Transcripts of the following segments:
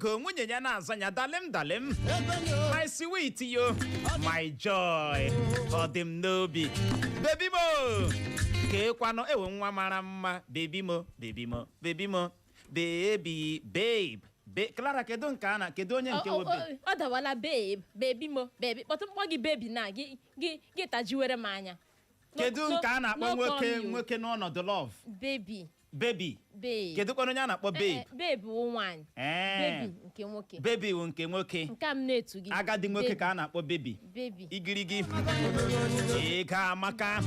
Ego nwunye ya na-aza ya, "Darling, darling, my sweet yo, my joy, ọ dị m n'obi, baby mo, keekwanụ ewe nwa mara mma, baby mo, baby mo, baby mo, baby, babe." Clara, kedu nke a na kedu onye nke Ọ- wo ọ babe? Ọ dawala babe, baby mo, baby. Kpọtụ mkpọ gị baby na gị tajiwere m anya. Kedu nke a na-akpọ No nwoke call me o. nwoke n'ọnọdụ love? Baby. Baby. Babe. Kedu kwanụ onye a na-akpọ babe? Babe wụ nwaanyị. Ee. Baby nke nwoke. Baby wụ nke nwoke. Nke a m na-etu gị. Agadi nwoke Baby. ka a na-akpọ baby. Baby. Igirigi ego amaka.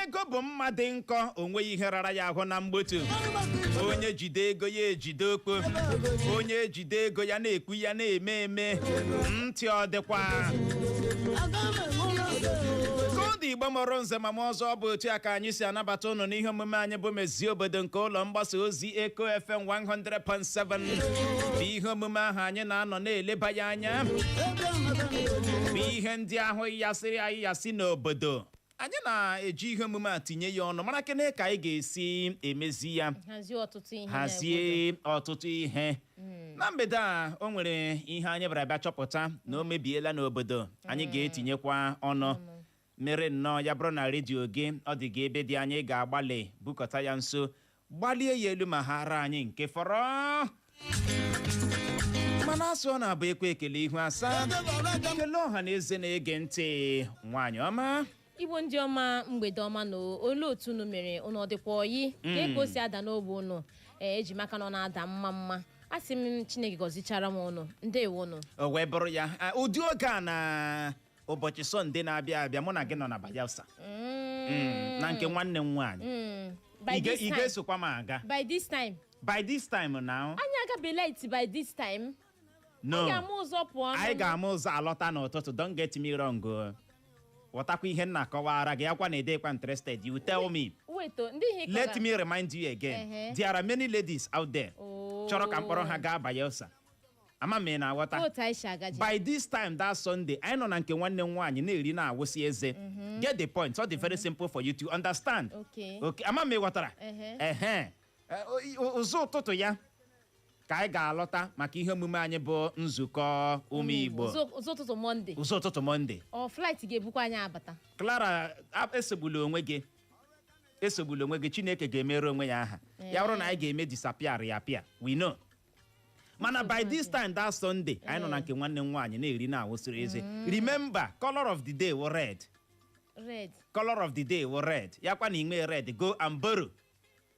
Ego bụ mma dị nkọ, o nweghị ihe rara ya ahụ na mgbotu. Onye jide ego ya ejide okpo, onye ejide ego ya na-ekwu ya na-eme eme ntị. Ọ dịkwa koodu Igbo mụrụ nze ma m ọzọ. Ọ bụ otu a ka anyị si anabata ụnụ n'ihe omume anyị bụ Mezie Obodo nke ụlọ mgbasa ozi Eko FM 100.7, bụ ihe omume ahụ anyị na-anọ na-eleba ya anya, bụ ihe ndị ahụ yasịrị anyị yasị n'obodo. Anyị na-eji ihe omume a tinye ya ọnụ, mara kene ka anyị ga-esi emezi ya. Hazie ọtụtụ ihe. Hazie ọtụtụ ihe. Na mgbede a, o nwere ihe anyị bịara bịa chọpụta na o mebiela n'obodo anyị, ga-etinyekwa ọnụ. Mere nnọọ ya bụrụ na redio gị ọ dị gị ebe dị anya, ị ga-agbalị bukọta ya nso, gbalie ya elu ma ha ara anyị nke fọrọ. Mana asụ ọ na-abụ ekwe ekele ihu asaa, kelee ọha na eze na-ege ntị. Nwaanyị ọma. Igbo ndị ọma, mgbede ọma. Na olee otu unu mere? Unu ọ dịkwa oyi ka o si ada n'ogbe unu? Ee, eji maka na ọ na-ada mma mma. A sị m Chineke gọzichara m unu. Ndewo unu. O wee bụrụ ya. Ụdị oge a na ụbọchị Sọnde na-abịa abịa, mụ na gị nọ na Bayelsa, na nke nwanne m nwaanyị. By this Ị time. ga-esokwa m aga? By this time? By this time now. Anyị agabe late by this time. No. Anyị ga-ama ụzọ pụọ. Anyị ga-ama ụzọ alọta n'ụtụtụ. Don't get me wrong o. Ghọtakwa ihe m na-akọwara gị akwa na edekwa interested, you tell me. Wait o, ndị ihe Let me remind you again, there are many ladies out there chọrọ ka mkpọrọ ha gaa Bayelsa. Ama m ị na-aghọta. Otu anyị si agaji. By this time that Sunday, anyị nọ na nke nwanne m nwaanyị na-eri na-awụsị eze. Get the point? Ọ dị very simple for you to understand. Okay. Okay, ama m ị ghọtara. Ehe. Ehe. Ụzọ ụtụtụ ya ka anyị ga-alọta maka ihe omume anyị bụ nzukọ ụmụ Igbo. Ụzọ ụtụtụ Monday. Ụzọ ụtụtụ Monday. Ọ flight ga-ebukwa anyị abata. Clara, esogbula onwe gị, esogbula onwe gị. Chineke ga-emere onwe ya aha. Ya bụrụ na anyị ga-eme disappear ya apịa, we know. Mana by this time that Sunday, anyị nọ na nke nwanne m nwaanyị na-eri na-awụsịrị eze. Remember, color of the day wụ red. Red. Color of the day wụ red. Ya kwa na inwe red, go and borrow.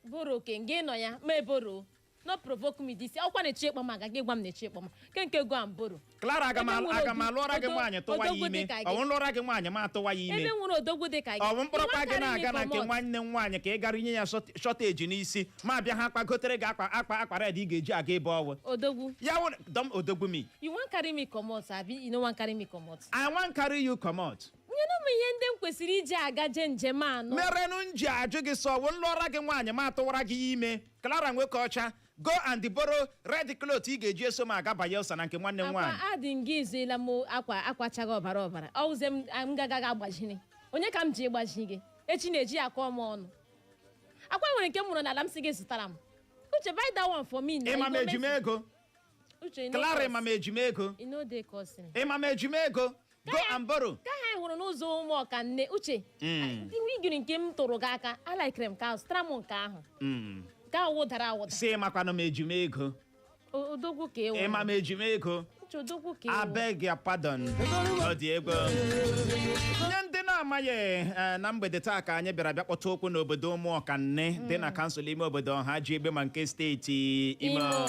Borrow ke nge nọ ya ma borrow. No provoke me this. Ọkwa na-echi ịkpọ m aga gị gwa m na-echi ịkpọ m ke nke go and borrow. Clara, aga m Ebe nwere aga m alụọra gị nwaanyị tụwa ya odogwu ime? dị ka gị. Ọ bụ nlụọra gị nwaanyị ma atụwa ya ime? Ebe nwere odogwu dị ka gị. Ọ bụ mkpọrọkwa gị Ị na-aga na nke comot. nwanne m nwaanyị ka ị gara inye ya shortage n'isi, ma bịa ha kpagotere gị akwa red ị ga-eji aga ebe ọwụ? Odogwu. Ya wụ dọm odogwu mi. You wan carry me comot abi you no wan carry me comot? I wan carry you comot. Nyere m ihe ndị m kwesịrị iji aga je njem anọ. Merenụ m ji ajụ gị sọ wụ nlụọra gị nwaanyị ma atụwara gị ime. Clara nwoke ọcha, go and borrow red cloth ị ga-eji eso m aga Bayelsa na nke nwanne m Akwa nwaanyị. Adị m gị izuela m akwa chaghị ọbara ọbara. Ọwụzie m m gagaghị agbajiri onye ka m ji ịgbaji gị echi na-eji ya akọ m ọnụ. Akwa nwere nke m mụrụ n'ala m si gị zụtara m. Uche, buy that one for me na. Ịma m You go eji m ego? Uche, you no Clara, cost. ịma m eji m ego? You no dey costly. Ịma m eji m ego? Go and borrow. Ka ha hụrụ n'ụzọ ụmụ ọkanne, Uche, igiri nke m tụrụ gị aka alikere m ka ahụ, zụtara m nke ahụ. Nke ahụ wụdara awụda. Si ịmakwanụ m eji m ego? Odogwu ka ewu. Ịma m eji m ego? Uche, odogwu ka ewu. Abeg your pardon. Ọ dị ego nye ndị na-amaghị. Na mgbede taa ka anyị bịara bịa kpọta okwu n'obodo Ụmụọkanne dị na kansụl ime obodo Ọha ji egbe ma nke steeti Imo, Imo.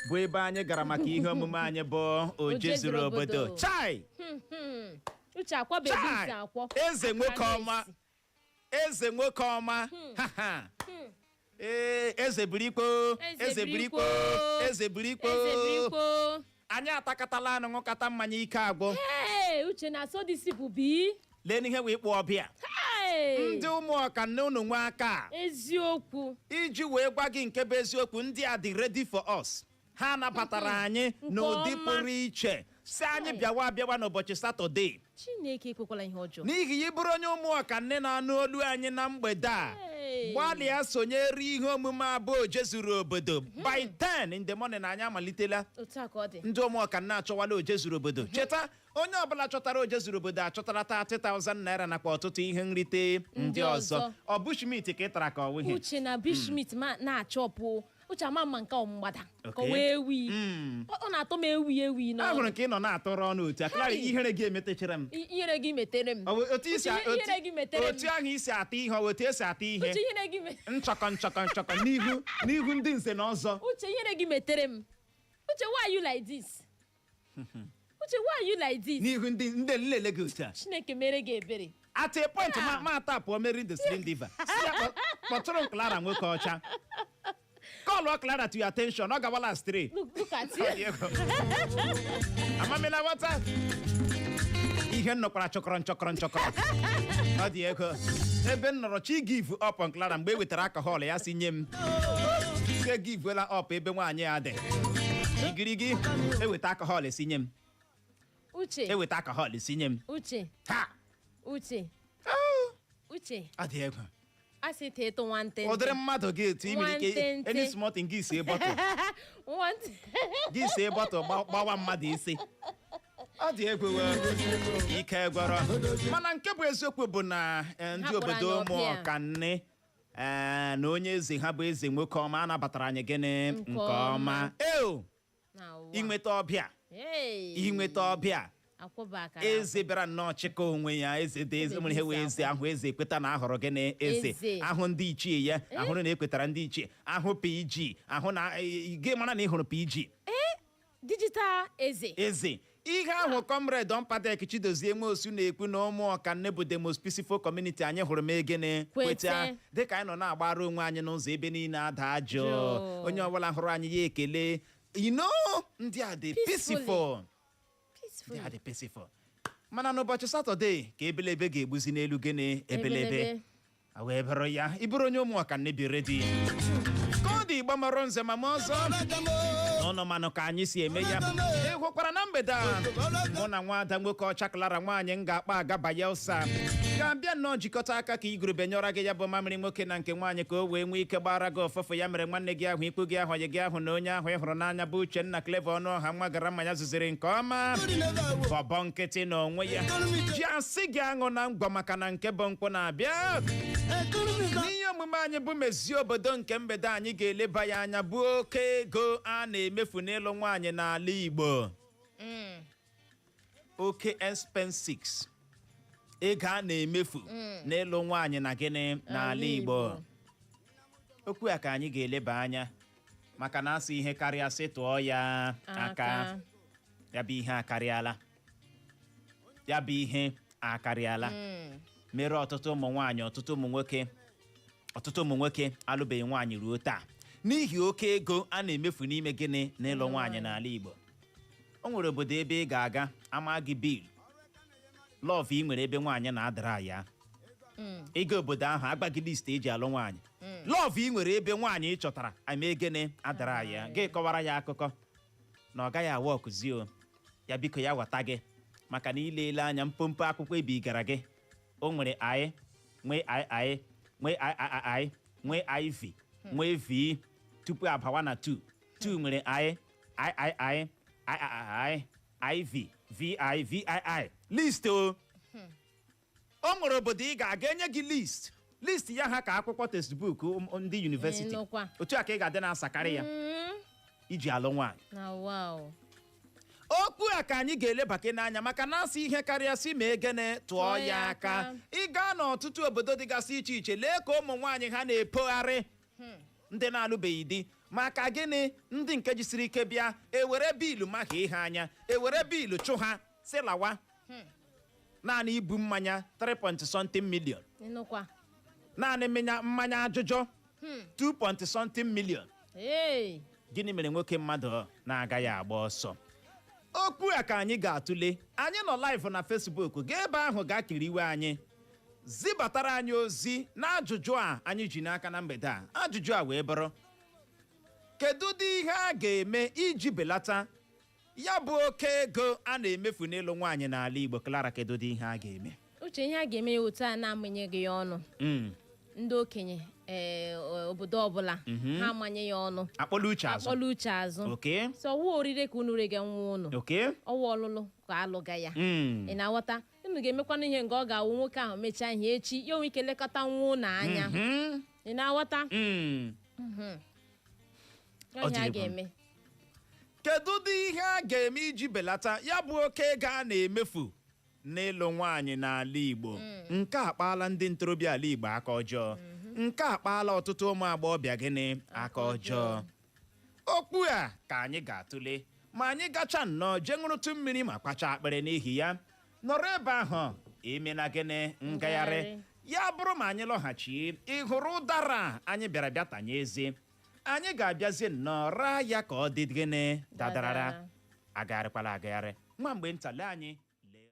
bụ ebe anyị gara maka ihe omume anyị bụ Oje Zuru Obodo. Obodo. Chai! Uche, akwọ bebi. Chai! Isi akwọ. Eze nwoke Akara ọma. na-esi. Eze nwoke ọma. Ha ha. Ee, eze birikpo. Eze Eze birikpo. birikpo. Eze birikpo. Eze birikpo. Anyị atakatala anụ, ṅụkata mmanya, ike agwụ. Hey, Uche, na so this people be. Lee n'ihe wee kpụọ ọbịa. Hey! Ndị ụmụ ọkanne, unu nwe aka a. Eziokwu. Iji wee gwa gị nke bụ eziokwu, ndị a dị ready for us. Ha nabatara anyị Nke n'ụdị ọma. pụrụ iche. Si anyị bịawa abịawa n'ụbọchị Satọde. Chineke ekwekwala ihe ọjọọ. N'ihi ya, ịbụrụ onye ụmụọka nne na-anụ olu anyị na mgbede a, Hey. gbalịa sonyere ihe omume abụọ oje zuru obodo by 10 in the morning. Anyị amalitela. Otu a ka ọ dị. Ndị ụmụọka nne achọwala oje zuru obodo. Cheta, onye ọbụla chọtara oje zuru obodo achọtara 30,000 naira nakwa ọtụtụ ihe nrite ndị Ndị ọzọ. ọzọ. Ọ bushmeat ka ị tara ka ọ wụghị? Uche, na bushmeat ma na-achọpụ, Uche, ama mma nke ọmgbada ka ọ Okay. wee ewi. Ọ na-atọ m ewi ewi Ahụrụ n'ọnụ. ka ị nọ na-atụrụ ọnụ otu a, Clara. Hai. Ihere gị emetechara m. Ihere gị metere m. Ọ bụ otu isi Uche, ihere gị metere m. Otu ahụ isi ata ihe, ọ bụ otu esi ata ihe? Uche, ihere gị Nchọkọ nchọkọ nchọkọ n'ihu ndị nze na ọzọ. Uche, ihere gị metere m. Uche, why are you like this? Uche, why are you like this? N'ihu ndị nlele gị otu a. Chineke mere gị ebere. At a point, ma ata pụọ Mary the Slim Diva, si ya kpọtụrụ m Clara nwoke ọcha. Call Clara to your attention, ọ gawala astray. Look, look at you. Amamila ghọta ihe m nọkwara chọkọrọ nchọkọrọ nchọkọrọ. Ọ dị ego ebe m nọrọ chi give up on Clara mgbe e wetara alcohol ya si nye m, si give up ebe nwaanyị a dị igirigi, eweta alcohol si nye m. Uche. Eweta alcohol si nye m. Uche. Ha. Uche, Uche. Ọ dị egwu. A sị ta ịtụ nwantịntị. Ụdịrị mmadụ gị etu ị nwere ike Nwantịntị. any small thing, gị sie bottle. Nwantị. Gị sie bottle gbawa mmadụ isi. Ọ dị egwu wee. Ike gwọrọ. Mana nke bụ eziokwu bụ na ndị Ha kpọrọ obodo anyị ọbịa. ụmụọkanne na onye eze ha bụ eze nwoke ọma anabatara anyị gịnị? Nke Nke ọma. ọma. Eo. Na ụwa. Inweta ọbịa. Hey. Inweta ọbịa. Akwụba akara. Eze bịara nnọọ chịkọ onwe ya. Eze dị eze nwere ihe wee eze ahụ, eze ekweta na ahụrụ gịnị? Eze. Eze. Ahụ ndị ichie ya, ahụrụ na ekwetara ndị ichie ahụ, PG ahụ na gị mara na ị hụrụ PG. Digital eze. Eze ihe ahụ, Comrade Ọmpadek Chidozie Nwosu na-ekwu na ụmụ ọkanne bụ the most peaceful community anyị hụrụ. M gịnị? Kwete. Dịka anyị nọ na-agbara onwe anyị n'ụzọ, ebe niile ada jụụ. Jụụ. Onye ọbụla hụrụ anyị ya ekele. Ndị a dị Peacefully. peaceful. Peaceful. Ndị a dị peaceful, mana n'ụbọchị Satọde ka ebelebe ga-egbuzi n'elu gịnị? Ebelebe. Ebelebe. A wee bụrụ ya, ịbụrụ onye ụmụ ọkanne bi ready ka ọ dị. Igbo mọrọ nze ma m ọzọ n'ụlọ, manụ ka anyị si eme ya. Ị hụkwara na mgbede a, mụ na nwaada nwoke ọcha Clara nwaanyị m ga-akpa aga Bayelsa ga-abịa nnọọ jikọta aka ka igurube nyọra gị ya bụ mamịrị nwoke na nke nwaanyị, ka o wee nwee ike gbara gị ọfụfụ. Ya mere, nwanne gị ahụ, ikwu gị ahụ, ọyị gị ahụ na onye ahụ ị hụrụ n'anya bụ Uchenna Clever ọnụ ọha nwa gara mmanya zuziri nke ọma, bọbọ nkịtị na onwe ya ji asị gị aṅụ na ngwọ, maka na nke bụ nkwụ na-abịa. N'ihe omume anyị bụ Mezie Obodo nke mgbede, anyị ga-eleba ya anya bụ oke ego a na-emefu n'ịlụ nwaanyị n'ala Igbo. Oke expenses, ego a na-emefu n'ịlụ nwaanyị na gịnị? N'ala Igbo. Okwu a ka anyị ga-eleba anya, maka na asị ihe karịa sị tụọ ya aka. Ya bụ ihe akarịala, ya bụ ihe akarịala, mere ọtụtụ ụmụ nwaanyị, ọtụtụ ụmụ nwoke, ọtụtụ ụmụ nwoke alụbeghị nwaanyị ruo taa n'ihi oke ego a na-emefu n'ime gịnị? N'ịlụ nwaanyị n'ala Igbo. O nwere obodo ebe ị ga-aga ama gị bill love ị nwere ebe nwaanyị na-adara ya. Ịga obodo ahụ, agba gị list eji alụ nwaanyị, love ị nwere ebe nwaanyị ị chọtara ama gịnị? Adara ya. Gị kọwara ya akụkọ na ọ gaghị awa ọkụzi o ya, biko ya ghọta gị, maka na ilele anya mpompo akwụkwọ ebigara gị, o nwere i, nwee ii, nwee iii, nwee iv, nwee v, tupu abawa na 2. 2 nwere i, iii, iii, iv, vi, vii list. O nwere obodo ị ga-aga, enye gị list, list ya ha ka akwụkwọ textbook ndị university. Ịnụkwa. Otu a ka ị ga-adị na-asakarị ya iji alụ nwaanyị. Na wow. Okwu a ka anyị ga-elebake n'anya, maka na asị ihe karịa si ma egene tụọ ya aka. Ị gaa n'ọtụtụ obodo dịgasị iche iche, lee ka ụmụ nwaanyị ha na-epogharị, ndị na-alụbeghị di. Maka gịnị? Ndị nke jisiri ike bịa, ewere bill maka ihe anya, ewere bill chụ ha si lawa. Naanị ibu mmanya 3 point something million. Ịnụkwa. Naanị mmanya ajụjụ 2 point something million. Hey. Gịnị mere nwoke mmadụ na-agaghị agba ọsọ? Okwu a ka anyị ga-atụle. Anyị nọ live na Facebook. Gaa ebe ahụ gaa kiriwe anyị, zibatara anyị ozi na ajụjụ a anyị ji n'aka na mgbede a. Ajụjụ a wee bụrụ, kedu ụdị ihe a ga-eme iji belata Ya bụ oke ego a na-emefu n'ịlụ nwaanyị n'ala Igbo, Clara, kedu ụdị ihe a ga-eme? Uche, ihe a ga-eme ya otu a na-amanye gị ya ọnụ. Ndị okenye obodo ọbụla, ha amanye ya ọnụ. Akpọla uche azụ. Akpọla uche azụ. So ọwụ orire ka unu rega nwa unu. Ọwụ ọlụlụ ka alụga ya. Ị na-aghọta? Unu ga-emekwana ihe nke ọ ga-awụ nwoke ahụ mechaa ihe echi, ya onwe ike lekọta nwa unu anya. Ị na-aghọta? Ọ Ihe dị a egwu. ga-eme. Kedu ụdị ihe a ga-eme iji belata ya bụ oke ego a na-emefu n'ịlụ nwaanyị n'ala Igbo? Nke a kpaala ndị ntorobịa ala Igbo aka ọjọọ. Nke a kpaala ọtụtụ ụmụ agbọghọbịa gịnị aka ọjọọ. Okwu a ka anyị ga-atụle ma anyị gacha nnọọ jee ṅụrụtụ mmiri ma kpacha akpịrị. N'ihi ya, nọrọ ebe ahụ, emena gịnị, ngagharị. Ngagharị. Ya bụrụ ma anyị lọghachi, ị hụrụ ụdara anyị bịara bịa tanye eze, anyị ga-abịazi nnọọ raa ya ka ọ dị gịnị, dadarara. Dadarara. Agagharịkwala agagharị nwa mgbe nta. Lee anyị lee.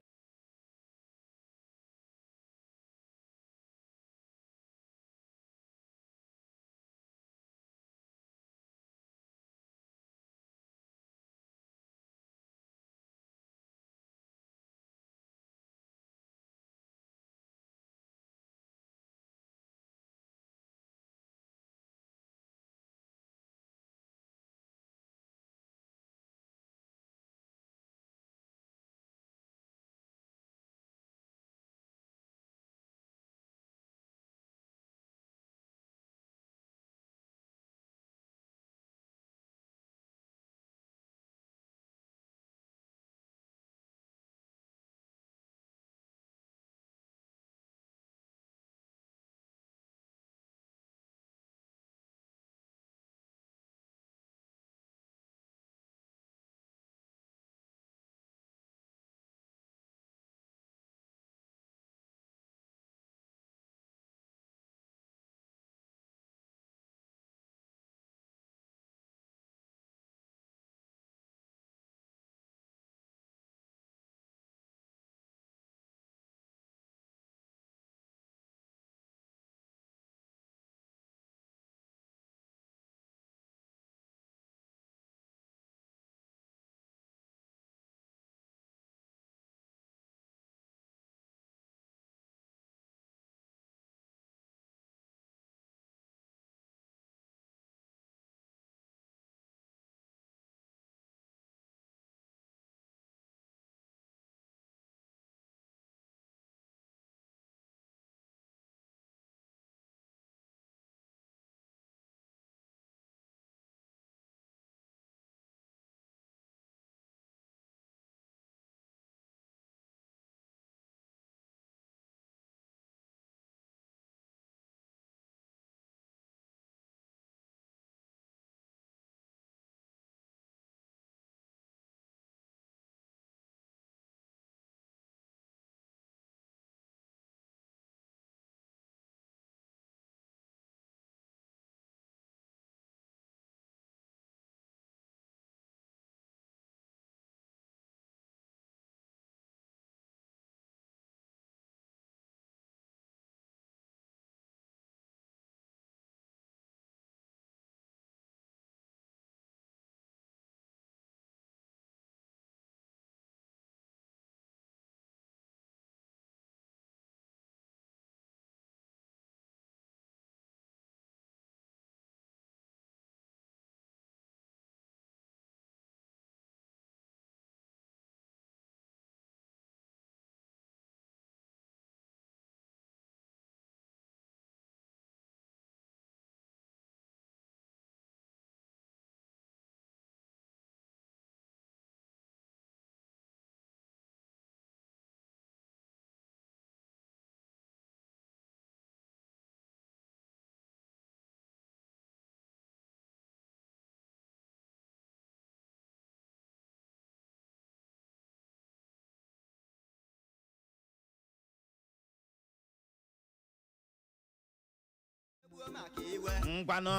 Ngwanụ,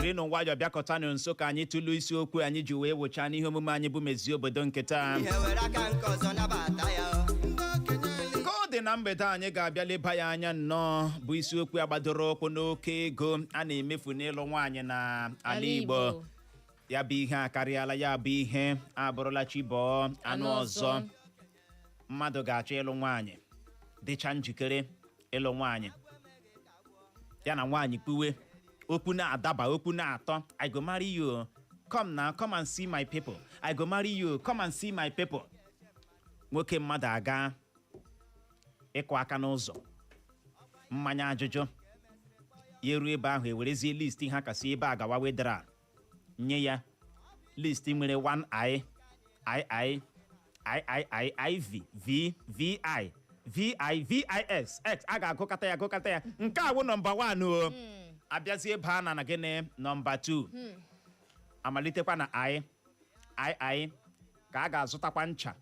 jirinụ nwayọọ bịakọtanụ nso ka anyị tụlụ isiokwu anyị ji wee wụchaa n'ihe omume anyị bụ Mezie Obodo nke taa. Ka ọ dị na mgbede, anyị ga-abịa leba ya anya nnọọ, bụ isiokwu agbadoro ụkwụ n'oke ego a na-emefu n'ịlụ nwaanyị na ala Igbo. Ya bụ ihe akarịala, ya bụ ihe abụrụla chi bọọ anụ Anụ ọzọ. ọzọ. Mmadụ ga-achọ ịlụ nwaanyị, dịcha njikere ịlụ nwaanyị, ya na nwaanyị kpuwe okwu na-adaba, okwu na-atọ. "I go marry you, come now, come and see my people. I go marry you, come and see my people." Nwoke mmadụ aga ịkụ aka n'ụzọ, mmanya ajụjụ ya eruo ebe ahụ, ewerezie list ha kasị ebe a gawa wedara nye ya list nwere 1 i i i i i i i v v v i v i v i s x. A ga-agụkọta ya, agụkọta ya. Nke a wụ nọmba 1 o. Abịazie ebe a na gịnị, nọmba 2, amalitekwa na i i i, ka a ga-azụtakwa ncha,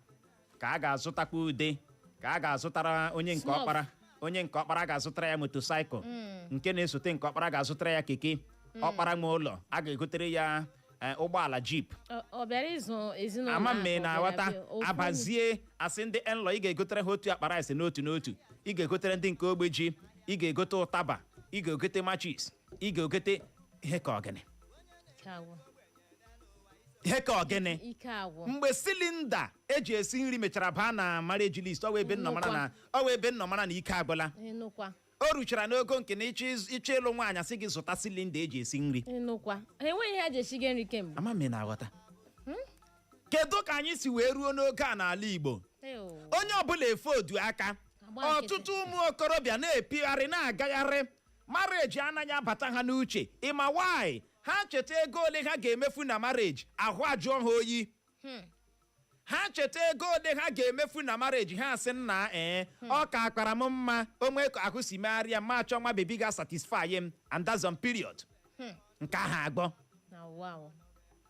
ka a ga-azụtakwa ude, ka a ga-azụtara onye nke Snuff. ọkpara. Onye nke ọkpara ga-azụtara ya motorcycle, nke na-esote nke ọkpara ga-azụtara ya keke, ọkpara nwe ụlọ a ga-egotere ya ụgbọala jeep. Ọ bịara ịzụ ezinụlọ Ama ahụ, mme ọ bịara na-aghọta. ofu. Abazie asị ndị enlọ, ị ga-egotere ha otu akpa rice n'otu n'otu, ị ga-egotere ndị nke ogbe ji, ị ga-egote ụtaba, ị ga-egote matches, ị ga-egote ihe ka ọgịnị. Ike agwụ. Ihe ka ọgịnị. Ike agwụ. Mgbe cylinder eji esi nri mechara baa na marriage list, ọwa ebe nnọ mara na ọwa ebe nnọ mara na ike agwụla. Ịnụkwa. O ruchara n'ogo nke na ịchọ ịlụ nwaanyị, asị gị zụta cylinder eji esi nri. Ịnụkwa, ha enweghị ihe ha ji esi gị nri kemgbe. Ama m ị na-aghọta. Kedu ka anyị si wee ruo n'oge a n'ala Igbo? Ew. Onye ọbụla efe odu aka. Agba nkịtị. Ọtụtụ ụmụ okorobịa na-epigharị, na-agagharị, marriage anaghị abata ha n'uche. Ịma why? Ha cheta ego ole ha ga-emefu na marriage, ahụ ajụọ ha oyi. Ha cheta ego ole ha ga-emefu na marriage, ha asị, "Nna, ee, ọ ka akpara m mma onwe ka ahụ si megharịa ma achọ nwa baby ga-satisfy m," and that's on period. Nke ahụ agbọ. Na wow.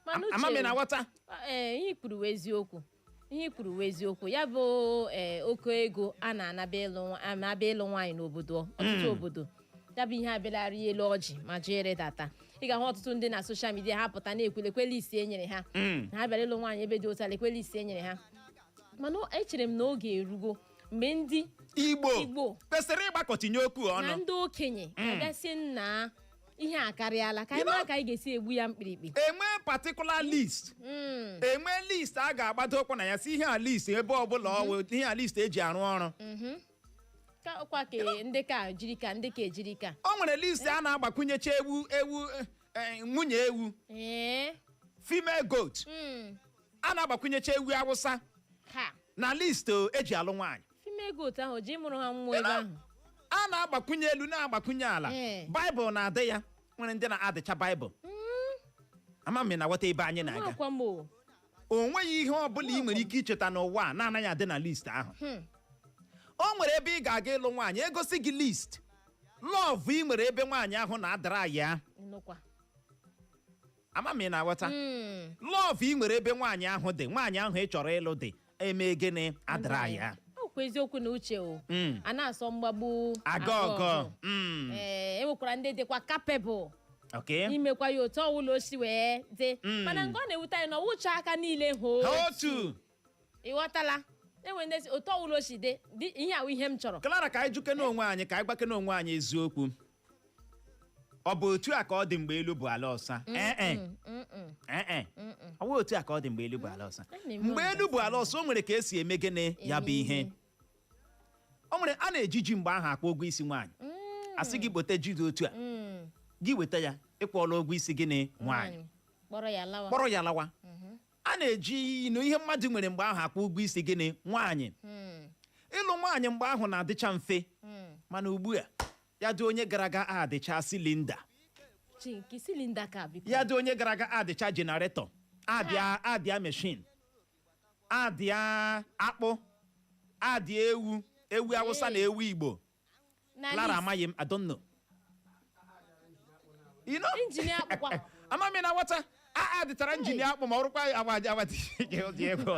Mana Ama m uche na aghọta. Ee, ihe i kwuru wụ eziokwu, ihe i kwuru wụ eziokwu. Ya bụ, ee, oke ego a na-anaba ịlụ nwaanyị n'obodo, ọtụtụ obodo, ya bụ ihe abịalarị elu ọjị ma jee redata. Ị ga-ahụ ọtụtụ ndị na social media, ha pụta na-ekwu, "Lekwele isi e nyere ha na ha bịara ịlụ nwaanyị ebe dị otu a, lekwele isi e nyere ha." Mana echere m na oge erugo mgbe ndị Igbo Igbo kwesịrị ịgbakọtinye okwu na ọnụ. ndị okenye ga-abịa nna, ihe a karịala, ka anyị mara ka anyị ga-esi egbu ya mkpirikpi. Enwe particular list, enwe list a ga-agbado ụkwụ na ya, si ihe a list ebe ọbụla ọwụ ihe a list eji arụ ọrụ. Ka ọkwa ka ndị ka jiri, ka ndị ka ejiri ka. O nwere list a na-agbakwunyecha ewu, ewu, nwunye ewu, female goat, a na-agbakwunyecha ewu awụsa ha na list o eji alụ nwaanyị. Female goat ahụ ji mụrụ ha mmụọ ebe ahụ. A na-agbakwunye elu, na-agbakwunye ala. Baịbụl na-adị ya, nwere ndị na-adịcha baịbụl. Ama m na ghọta ebe anyị na-aga. Akwa m o. O nweghị ihe ọ bụla ị nwere ike icheta n'ụwa a na-anaghị adị na list ahụ. O nwere ebe ị ga-aga ịlụ nwaanyị, egosi gị list love ị nwere ebe nwaanyị ahụ na-adara ya. Nnukwa. Ama m ị na-aghọta. Love ị nwere ebe nwaanyị ahụ dị, nwaanyị ahụ ị chọrọ ịlụ dị, eme gịnị, adara ya. Ọ kwa eziokwu na uche o, a na-asọ mgbagbu aga ọgọ. Ee, e nwekwara ndị dịkwa capable imekwa ya otu ọwụla o si wee dị. Mana nke ọ na-ewute anyị na ọwụcha aka niile hụ Ha otu. Ịghọtala? Enwe ndị si otu ọwụla o si dị dị, ihe awụ ihe m chọrọ. Clara, ka anyị juke n'onwe anyị, ka anyị gbake n'onwe anyị eziokwu. Ọ bụ otu a ka ọ dị mgbe elu bụ ala ọsa? Ee e. Ee e, ọ bụ otu a ka ọ dị mgbe elu bụ ala ọsa? A na-eme. Mgbe elu bụ ala ọsa, o nwere ka esi eme gịnị, ya bụ Eme ihe. ihe. O nwere a na-eji ji mgbe ahụ akwụ ụgwọ isi nwaanyị. Asị gị kpote ji dị otu a, gị weta ya, ịkwụọla ụgwọ isi gịnị, nwaanyị. Kpọrọ ya lawa. Kpọrọ ya lawa. A na-eji inu ihe mmadụ nwere mgbe ahụ akwụ ụgwọ isi gịnị, nwaanyị. Ịlụ nwaanyị mgbe ahụ na-adịcha mfe. Mana ugbu a, ya dị onye gara aga adịcha cylinder. Chi nke cylinder ka biko. Ya dị onye gara aga adịcha generator, abịa adịa machine, adịa akpụ, adịa ewu, ewu awụsa na ewu Igbo. Na Clara, list. amaghị m, I don't know. You know? Engine akpụkwa. Amami na nghọta a adịchara engine akpụ, ma ọ rụkwa agba agba dị egwu.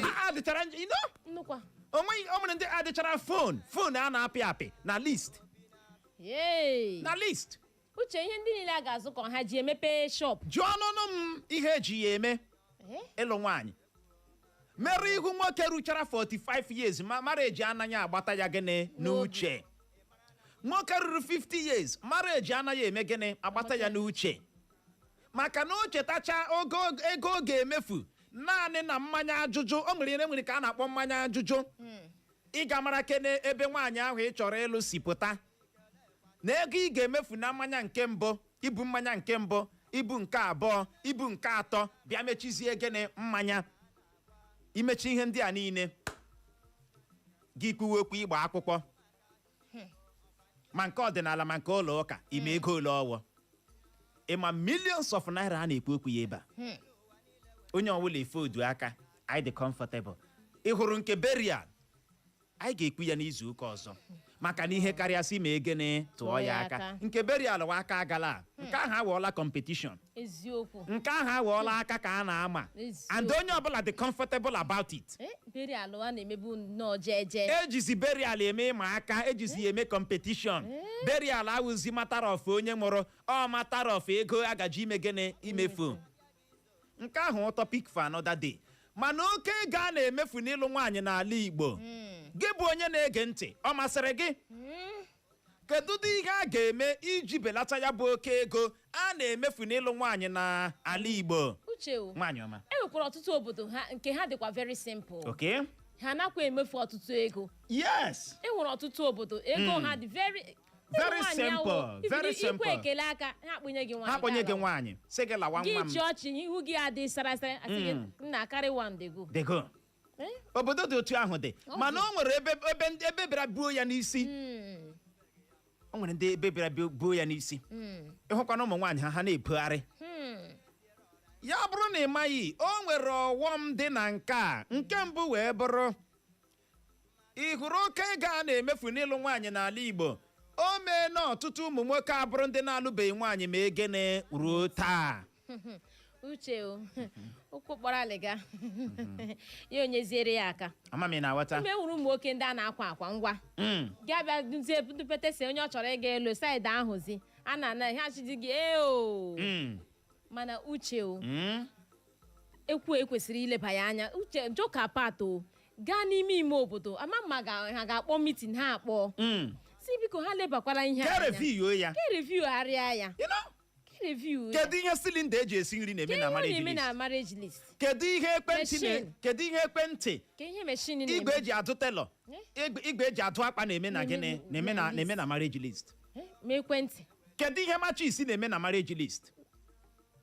A adịchara engine. Nnukwa. Onweghị, o nwere ndị adịchara phone, phone a na-apị apị na list. Yee. Na list. Uche, ihe ndị niile a ga-azụ ka ha ji emepe shop. Jụọ ọnụnụ m ihe eji ya eme. Ịlụ nwaanyị mere ihu nwoke ruchara 45 years, ma marriage anaghị agbata ya gịnị n'uche. Nwoke ruru 50 years, marriage anaghị eme gịnị, agbata ya n'uche. Maka na o chetacha ogo ego ọ ga-emefu naanị na mmanya ajụjụ. O nwere ihe nwere ka a na-akpọ mmanya ajụjụ. Ị ga-amara kene ebe nwaanyị ahụ ị chọrọ ịlụ si pụta, na ego ị ga-emefu na mmanya nke mbụ, ibu mmanya nke mbụ, ibu nke abụọ, ibu nke atọ, bịa mechizie gịnị, mmanya, imechi ihe ndị a niile, gị kwuwe okwu ịgba akwụkwọ, ma nke ọdịnala ma nke ụlọ ụka, ime ego ole ọwụ, ịma millions of naira a na-ekwu okwu ya ebe a. Onye ọbụla efe odu aka, anyị dị comfortable. Ị hụrụ nke burial, anyị ga-ekwu ya n'izu ụka ọzọ, maka na ihe karịasị ma egene tụọ ya aka. Nke burial wa aka agala, nke ahụ awọọla competition. Nke ahụ awọọla aka ka a na-ama. And onye ọbụla dị comfortable about it. Burial a na-emebu nnọọ jeje. Ejizi burial eme ịma aka, ejizi ya eme competition. Burial awụzi matter of onye nwụrụ, ọ matter of ego agaji ime gịnị, imefu. Nke ahụ topic for another day. Mana oke ego a na-emefu n'ịlụ nwaanyị n'ala Igbo, gị bụ onye na-ege ntị, ọ masịrị gị? Kedu ụdị ihe a ga-eme iji belata ya bụ oke ego a na-emefu n'ịlụ nwaanyị n'ala Igbo? Uche o. Nwaanyị ọma. E nwekwara ọtụtụ obodo ha nke ha dịkwa very simple. Ha nakwa emefu ọtụtụ ego. E nwere ọtụtụ obodo ego ha dị very Very nwaanyị simple, ahụ, very ikwe simple. Ekele aka ha kpụnye gị nwaanyị, Ha kpọnye gị ga-alawa. nwaanyị, sị gị lawa. Gị Nwa m. chị ọchị, ihu gị adị sara sara, asị gị nna, carry one dey go. Dey go. Eh? Obodo dị otu ahụ dị. Ọ Mana dị. o nwere ebe bịara buo ya n'isi. O nwere ndị ebe bịara buo ya n'isi. Ịhụkwana ụmụ nwaanyị ha, ha na-ebugharị ya. Bụrụ na ị maghị, o nwere ọghọm dị na nke a. Nke mbụ wee bụrụ, ị hụrụ oke ego a na-emefu n'ịlụ nwaanyị n'ala Igbo, o mee na ọtụtụ ụmụ nwoke abụrụ ndị na-alụbeghị nwaanyị ma egene ruo taa. Uche o, ụkwụ kpọrọ alịga ya, onyeziere ya aka. Ama m ị na-aghọta. Mgbe e nwere ụmụ nwoke ndị a na-akwa akwa ngwa, ga-abịa duzie dupetesi onye ọ chọrọ ịga elu side ahụzi a na-ana ha chidi gị ee o. Mana uche o, ekwu ekwesịrị ileba ya anya. Uche, joka pat o gaa n'ime ime obodo, ama mma ha ga-akpọ meeting, ha akpọ si biko ha lebakwara ihe Ke anya. Review ya. Ke review gharịa ya. You know? Ke review ya. Kedu ihe cylinder eji esi nri na-eme Ke na ihe ọ marriage na-eme list? na marriage list? Kedu ihe ekwentị na Machine. Kedu ihe ekwentị, Ke ihe machine igwe na-eme? eji adụ tailor, Eh? igwe eji adụ akpa na-eme na gịnị, na-eme na na na-eme na marriage list? Eh, ma ekwentị. Kedu ihe matches na-eme na marriage list?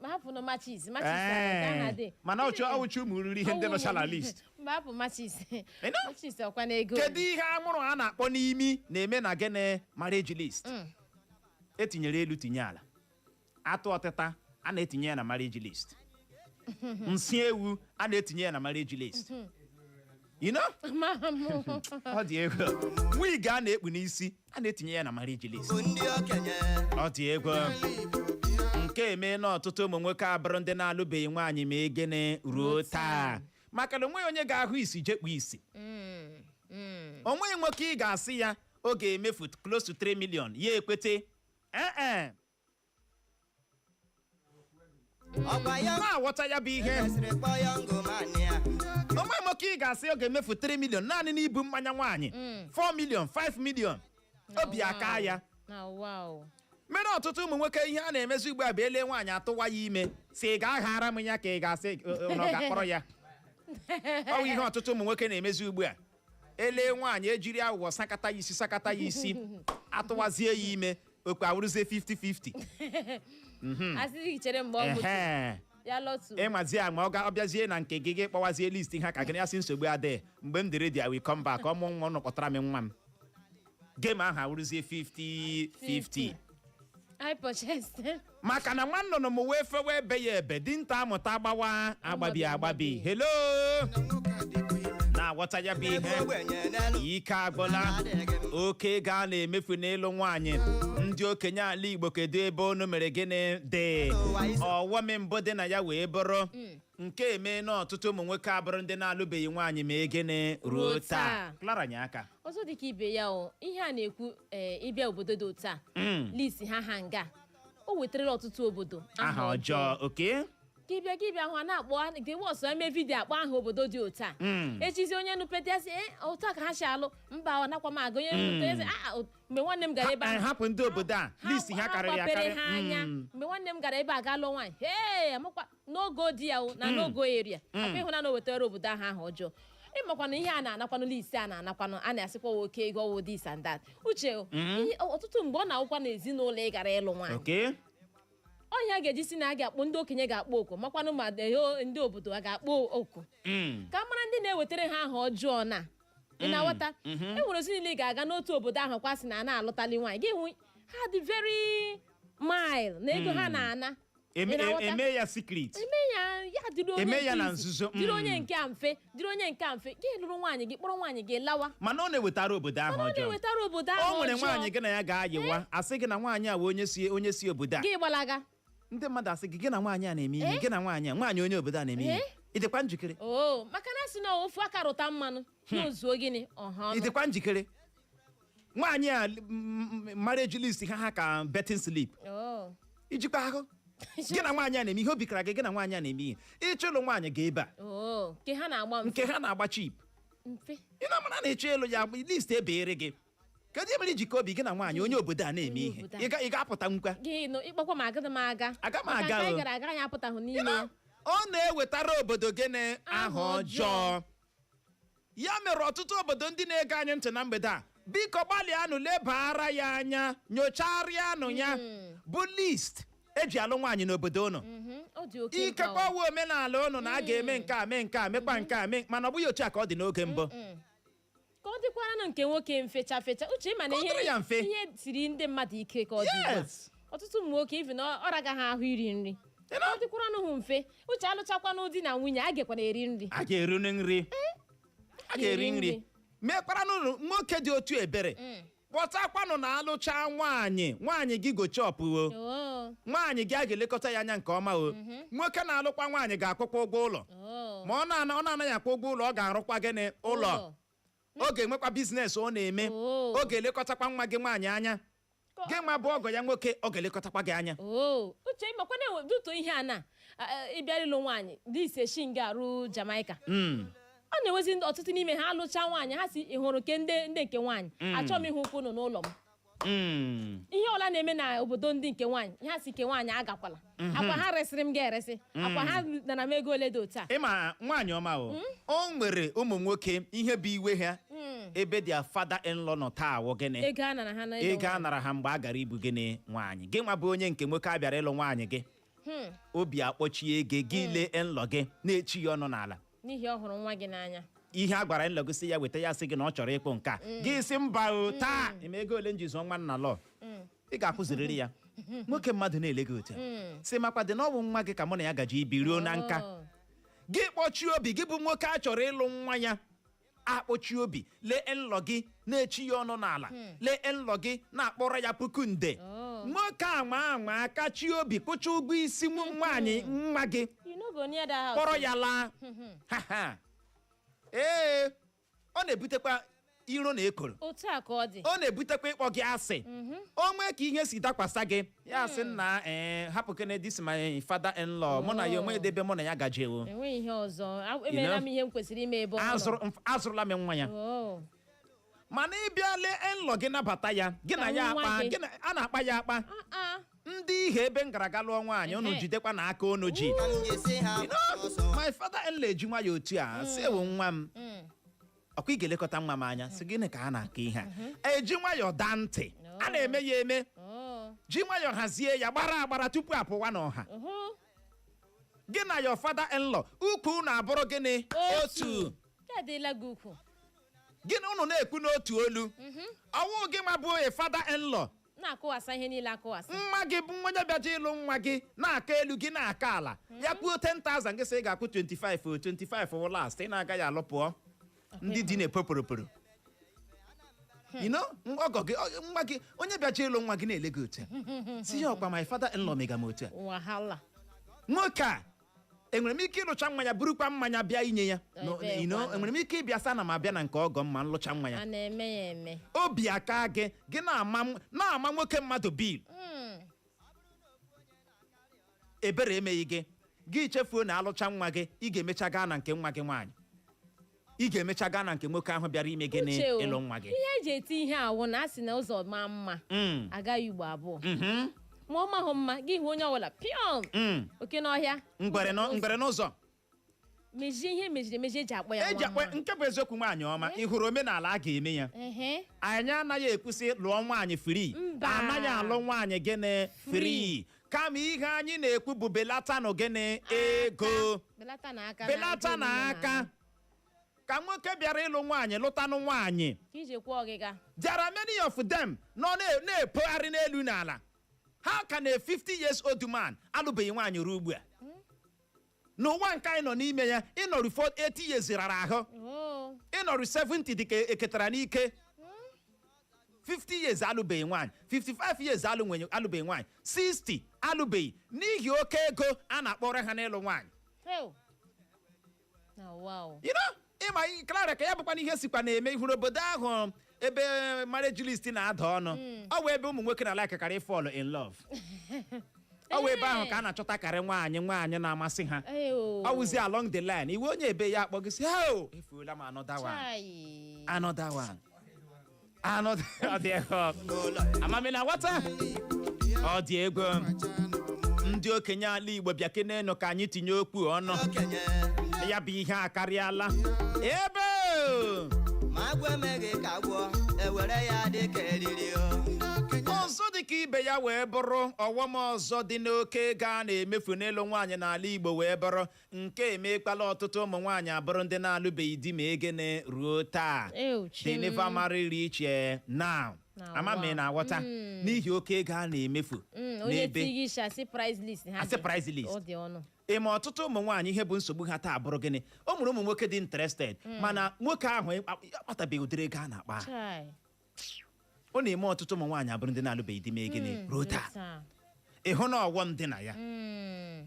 Ma hapụ na matches, matches a dị. Mana ọchụ ọwụchi ụmụ riri ihe ndị nọcha na list. Mba, hapụ matches. Know? Matches ọkwa na ego. Kedu ihe anwụrụ a na-akpọ n'imi na-eme na gịnị, marriage list? Etinyere elu, tinye ala, atụ ọtịta a na-etinye ya na marriage list, nsị ewu a na-etinye ya na marriage list, you know? Ma mụ. Ọ dị egwu. Wig a na-ekpu n'isi a na-etinye ya na marriage list. Ndị okenye. Ọ dị egwu. Nke eme na ọtụtụ ụmụ nwoke abụrụ ndị na-alụbeghị nwaanyị ma egene ruo taa, maka na onweghị onye ga-ahụ isi jekpu isi. Onweghị nwoke ị ga-asị ya ọ ga-emefu close to 3 million ya ekwete ee. Ọkwa ya. Na-aghọta ya bụ ihe. Mesịrị kpọọ ya ngomania. Onweghị nwoke ị ga-asị ọ ga-emefu 3 million naanị n'ibu mmanya nwaanyị, 4 million, 5 million, obi aka ya. Na wow. Mere ọtụtụ ụmụ nwoke, ihe a na-emezi ugbu a bụ ele nwaanyị atụwa ya ime, si ị ga-aghara m ya ka ị ga-asị na ọ ga-akpọrọ ya. Ọ bụ ihe ọtụtụ ụmụ nwoke na-emezi ugbu a. Ele nwaanyị, ejiri aghụghọ sakata ya isi, sakata ya isi, atụwazie ya ime, okwe awụrụzie 50-50. Asị gị chere mgbe ọ mụtụ Ehe. ya lọtụ. Ịmazi a, ma ọ bịazie na nke gị, gị kpọwazie list ha ka gị ya sị nsogbu adịghị, mgbe m dị ready I will come back. Ọmụ nwa ụnụ, kpọtara m nwa m. Game ahụ awụrụzie 50-50. I purchased. Maka na nwa nnụnụ m wee fewe ebe ya ebe dinta amụta agbawa agbabi agbabi. Hello, na-aghọta ya bụ ihe. Ogbenye n'elu. Ike agwụla. Oke ego a na-emefu n'ịlụ nwaanyị, ndị okenye ala Igbo, kedu ebe unu mere gịnị dị? Ọghọm mbụ dị na ya wee bụrụ nke eme na ọtụtụ ụmụ nwoke abụrụ ndị na-alụbeghị nwaanyị ma egene ruo Ruo taa. taa. Clara, nye aka. Ọzọ dị ka ibe ya o, ihe a na-ekwu ee, ịbịa obodo dị otu a, list ha ha nga o wetarala ọtụtụ obodo aha ọjọọ oke. Ka Gị bịa hụ a na-akpọ nke wọsọ eme video, akpọ aha obodo dị otu a. Echizi onye nupete ya sị, "Eh, otu a ka ha si alụ." Mba, ọ nakwa m aga. Onye nupete ya sị, "Ah, ah, mgbe nwanne m gara ebe Ha ahụ." hapụ ndị obodo a, list ha karịrị gbapere akarị. ha anya. Mgbe nwanne m gara ebe a gaa lụọ nwaanyị, hee, amakwa n'ogo di ya o, na n'ogo area akwa ịhụna na o wetara obodo ahụ aha ọjọọ. Ịmakwa na ihe a na-anakwanụ, list a na-anakwanụ, a na-asịkwa oke ego ọwụ, this and that. Uche, ihe ọtụtụ mgbe ọ na-awụkwa n'ezinụlọ ị gara ịlụ nwaanyị. Ọhịa ga-eji si na a ga-akpọ ndị okenye, ga-akpọ oku, makwanụ ma ndị obodo a ga-akpọ oku ka a mara ndị na-ewetara ha aha ọjọọ. Na ị na-aghọta, e nwere ezinụlọ ị ga-aga n'otu obodo ahụ kwasị na a na-alụtali nwaanyị, gị hụ ha dị very mild na ego ha na-ana. Ị na-aghọta? Eme ya secret. Eme ya, ya dịrị onye Eme ya nke na izi, nzuzo, dịrị onye nke a mfe, dịrị onye nke a mfe. Gị lụrụ nwaanyị gị, kpọrọ nwaanyị gị lawa. Mana ọ na-ewetara obodo ahụ Mana ọ ọjọọ. na-ewetara obodo ahụ O nwere ọjọọ. nwaanyị gị na ya ga-ayịwa, asị gị na nwaanyị a wụ onye si obodo a. Gị gbalaga. Ndị mmadụ asị gị, gị na nwaanyị a na-eme ihe, gị na nwaanyị a, nwaanyị onye obodo a na-eme ihe. Ị dịkwa njikere? Oo, maka na asị na ofu aka rụta mmanụ ya ozuo gịnị ọha Ị ọnụ. dịkwa njikere? Nwaanyị a, marriage list ha ka betting slip. Ijikwa ahụ gị na nwaanyị a na-eme ihe, obi kara gị, gị na nwaanyị a na-eme ihe, ịchọ ịlụ nwaanyị ga ebe a. Oo, nke ha na-agba mfe. Nke ha na-agba cheap. Mfe. Ị na-amara na ịchọ ịlụ ya, list ebere gị. Kedu ihe mere ijikọ obi gị na nwaanyị onye obodo a na-eme Onye ihe? obodo a. Ị ga-apụta nkwa. Gị nụ ịkpọkwa m, agaghị m aga. Aga m Maka aga nke anyị o. gara aga, anyị apụtaghị Ị n'ime ya. Ọ na-ewetara obodo gịnị? Aha Aha ọjọọ. Ya mere ọtụtụ obodo ndị na-ege anyị ntị na mgbede a, biko gbalịanụ lebara ya anya, nyocharịanụ ya bụ list eji alụ nwaanyị n'obodo unu. Ọ dị oke mkpa. Ikekwe O. ọwụ omenala unu na a ga-eme nke a, mee nke a, mekwa nke a, mee, mana ọ bụghị otu a ka ọ dị n'oge mbụ. Ka ọ dịkwara nke nwoke mfecha fecha, Uche, ịma na Ka ọ dịrị ihe ya mfe. ihe siri ndị mmadụ ike ka ọ dị ugbu a. Ọtụtụ ụmụ nwoke ivi na ọ ragaghị ahụ iri nri. You know? Ọ dịkwara ha mfe, Uche, alụchakwanụ di na nwunye, a gakwana eri nri. A ga-eri nri, a ga-eri Eri nri. nri. Mekwaranụ nwoke dị otu ebere, kpọtakwanụ na alụcha nwaanyị, nwaanyị gị gochọpụ o. Nwaanyị gị a ga-elekọta ya anya nke ọma o. Nwoke na-alụkwa nwaanyị ga-akwụkwa ụgwọ ụlọ. Ma ọ na-anaghị akwụ ụgwọ ụlọ, ọ ga-arụkwa gịnị? Ụlọ. Ọ ga-enwekwa business ọ na-eme. Ọ ga-elekọtakwa nwa gị nwaanyị anya. Gị nwa bụ ọgọ ya nwoke, ọ ga-elekọtakwa gị anya. Oo, Uche, ịmakwa na enwe duto ihe a na ịbịa ịlụ nwaanyị dị ise shi nga arụ Jamaica. Ọ na-enwezi ọtụtụ n'ime ha alụcha nwaanyị, ha si ị hụrụ nke ndị nke nwaanyị, achọghị m ịhụ ụkwụ unu n'ụlọ m. Ihe ọla na-eme na obodo ndị nke nwaanyị, ha si nke nwaanyị agakwala akwa ha resịrị m ga-eresị akwa ha nara m ego ole dị otu a. Ịma nwaanyị ọma o, o nwere ụmụ nwoke ihe bụ iwe ha ebe their father in law nọ taa wụ gịnị? Ego a nara ha na ịlụ Ego a nwaanyị. nara ha mgbe a gara ibu gịnị? Nwaanyị. Gị nwa bụ onye nke nwoke a bịara ịlụ nwaanyị gị, obi akpọchie gị, gị lee in-law gị na-echi ya ọnụ n'ala. N'ihi ọ hụrụ nwa gị n'anya. Ihe a gwara in-law gị sị ya weta, ya sị gị na ọ chọrọ ịkpụ nke a, gị sị mba o, taa ime ego ole m ji zụọ nwa nna lọ, ị ga-akwụziriri ya. Nwoke mmadụ na-ele gị otu a, sị makwa dị na ọ bụ nwa gị ka mụ na ya gaji ibi ruo na nka. Gị kpọchie obi gị bụ nwoke a chọrọ ịlụ nwa ya, akpọchi obi lee in-law gị na-echi ya ọnụ n'ala, lee in-law gị na-akpọrọ ya puku nde. Nwoke anwa anwa akachi obi kwụcha ụgwọ isi nwaanyị nwa gị, You no go near that house. kpọrọ ya laa. Ha ha, ee, ọ na-ebutekwa iro na ekoro. Otu a ka ọ dị. Ọ na-ebutekwa ịkpọ gị asị. O nwee ka ihe si dakwasa gị, ya sị nna, ee, hapụ kene this my father in law, mụ na ya onwe edebe, mụ na ya gajewo. Enweghị ihe ọzọ. Emeela m ihe m kwesịrị ime ebe ọ nọ. Azụrụla m nwa ya. Mana ịbịa lee in-law gị, nabata ya, gị na Ka ya nwa akpa gị. gị na a na-akpa ya akpa. Ah, ah. Ndị ihe ebe m gara aga lụọ nwaanyị unu, jidekwa na aka unu ji. M ga-esi ha ọsọ. My father in law eji nwayọ otu a sị ewu nwa m, ọkwa ị ga-elekọta nwa m anya, sị gịnị ka a na-akọ ihe a, eji nwayọ daa ntị a na-eme ya eme. Ji nwayọ hazie ya gbara agbara tupu apụwa n'ọha. Gị na your father in law, ukwu unu abụrụ gịnị? Otu. Ya adịla gị ukwu. Gị na unu na-ekwu n'otu olu. Ọwụ gị nwa bụ a father in law na-akụwasa ihe niile akụwasa. Nwa gị bụ onye bịaja ịlụ nwa gị na-aka elu, gị na-aka ala. Ya kwuo 10,000, gị sị ị ga-akwụ 25 o 25 wụ last, ị na-agaghị alụ pụọ. Ndị di na-epoporoporo, you know, ọgọ gị, nwa gị onye bịaja ịlụ nwa gị na-ele gị otu a, si ya ọkwa my father in law mega m otu a. Wahala. Nwoke a, enwere m ike ịlụcha mmanya, burukwa mmanya bịa inye ya? No, Ebee you know, kwanụ? enwere m ike ịbịa sa na m abịa na nke ọgọ m ma nlụcha mmanya? A na-eme ya eme. Obi aka gị, gị na-ama nwoke mmadụ bill. Ebere emeghị gị. Gị chefuo na alụcha nwa gị, ị ga-emecha gaa na nke nwa gị nwaanyị, ị ga-emecha gaa na nke nwoke ahụ bịara ime gịnị? Uche o, Ịlụ nwa gị. Ihe eji eti ihe awụ na asị na ụzọ maa mma agaghị ugbo abụọ. Ma ọ mahụ mma, gị hụ onye ọbụla pịọm oke n'ọhịa. Ngwere ngwere n'ụzọ. Mejie ihe mejiri emeji eji akpọ ya Eji nwa akpọ mma. nke bụ eziokwu. Nwaanyị ọma, ị hụrụ omenala a ga-eme ya. Anyị anaghị ekwusị lụọ nwaanyị free. Mba. Anaghị alụ nwaanyị gịnị? Free. Kama ihe anyị na-ekwu bụ belatanụ gịnị? Ego. Belata na aka. Belata na aka ka nwoke bịara ịlụ nwaanyị lụtanụ nwaanyị. Ka ije kwụọ ọgịga. There are many of them nọ na-epogharị n'elu n'ala. Ha ka na 50 years old man alụbeghị nwaanyị ruo ugbu a. N'ụwa nke anyị nọ n'ime ya, ịnọrụ 80 years rara ahụ. Oh. Ịnọrụ 70 dị ka eketara n'ike. 50 years alụbeghị nwaanyị, 55 years alụbeghị nwaanyị, 60 alụbeghị, n'ihi oke ego a na-akpọrọ ha n'ịlụ nwaanyị. Hell. Na wow. Ịma Clara, ka ya bụkwa na ihe sikwa na-eme, ihuru obodo ahụ ebe marriage list na-ada ọnụ, ọ wụ ebe ụmụ nwoke na like karị fall in love. Ọ wụ ebe ahụ ka a na-achọtakarị nwaanyị, nwaanyị na-amasị ha. Eyo. Ọ wụzi along the line, iwe onye ebe ya akpọ gị sị, "Oh, efuola m another one." Chai. Another one, another. Ọ dị ego amami na nwata, ọ dị ego. Ndị okenye ala Igbo, bịa kenenụ ka anyị tinye okwu ọnụ. Okenye. Ya bụ ihe akarịala ebe. Ma agwọ emeghị ka agwọ ewere ya dị ka eriri o. Ọzọ dị ka ibe ya wee bụrụ, ọghọm ọzọ dị n'oke ego a na-emefu n'ịlụ nwaanyị n'ala Igbo wee bụrụ nke emekpala ọtụtụ ụmụ nwaanyị abụrụ ndị na-alụbeghị di ma egene ruo taa. Ew, They chim. never marry rich now. Na Ama m ị wa. na-aghọta, n'ihi oke ego a na-emefu Onye n'ebe tighi isi asị price list ha Asị dị. price list. Ọ dị ọnụ. Ịma ọtụtụ ụmụ nwaanyị, ihe bụ nsogbu ha taa bụrụ gịnị? O nwere ụmụ nwoke dị interested, mana nwoke ahụ akpatabeghị ụdịrị ego a na-akpa. Chai. Ọ na-eme ọtụtụ ụmụ nwaanyị abụrụ ndị na-alụbeghị di ma gịnị ruo taa. Taa. Ịhụ na ọghọm dị na ya.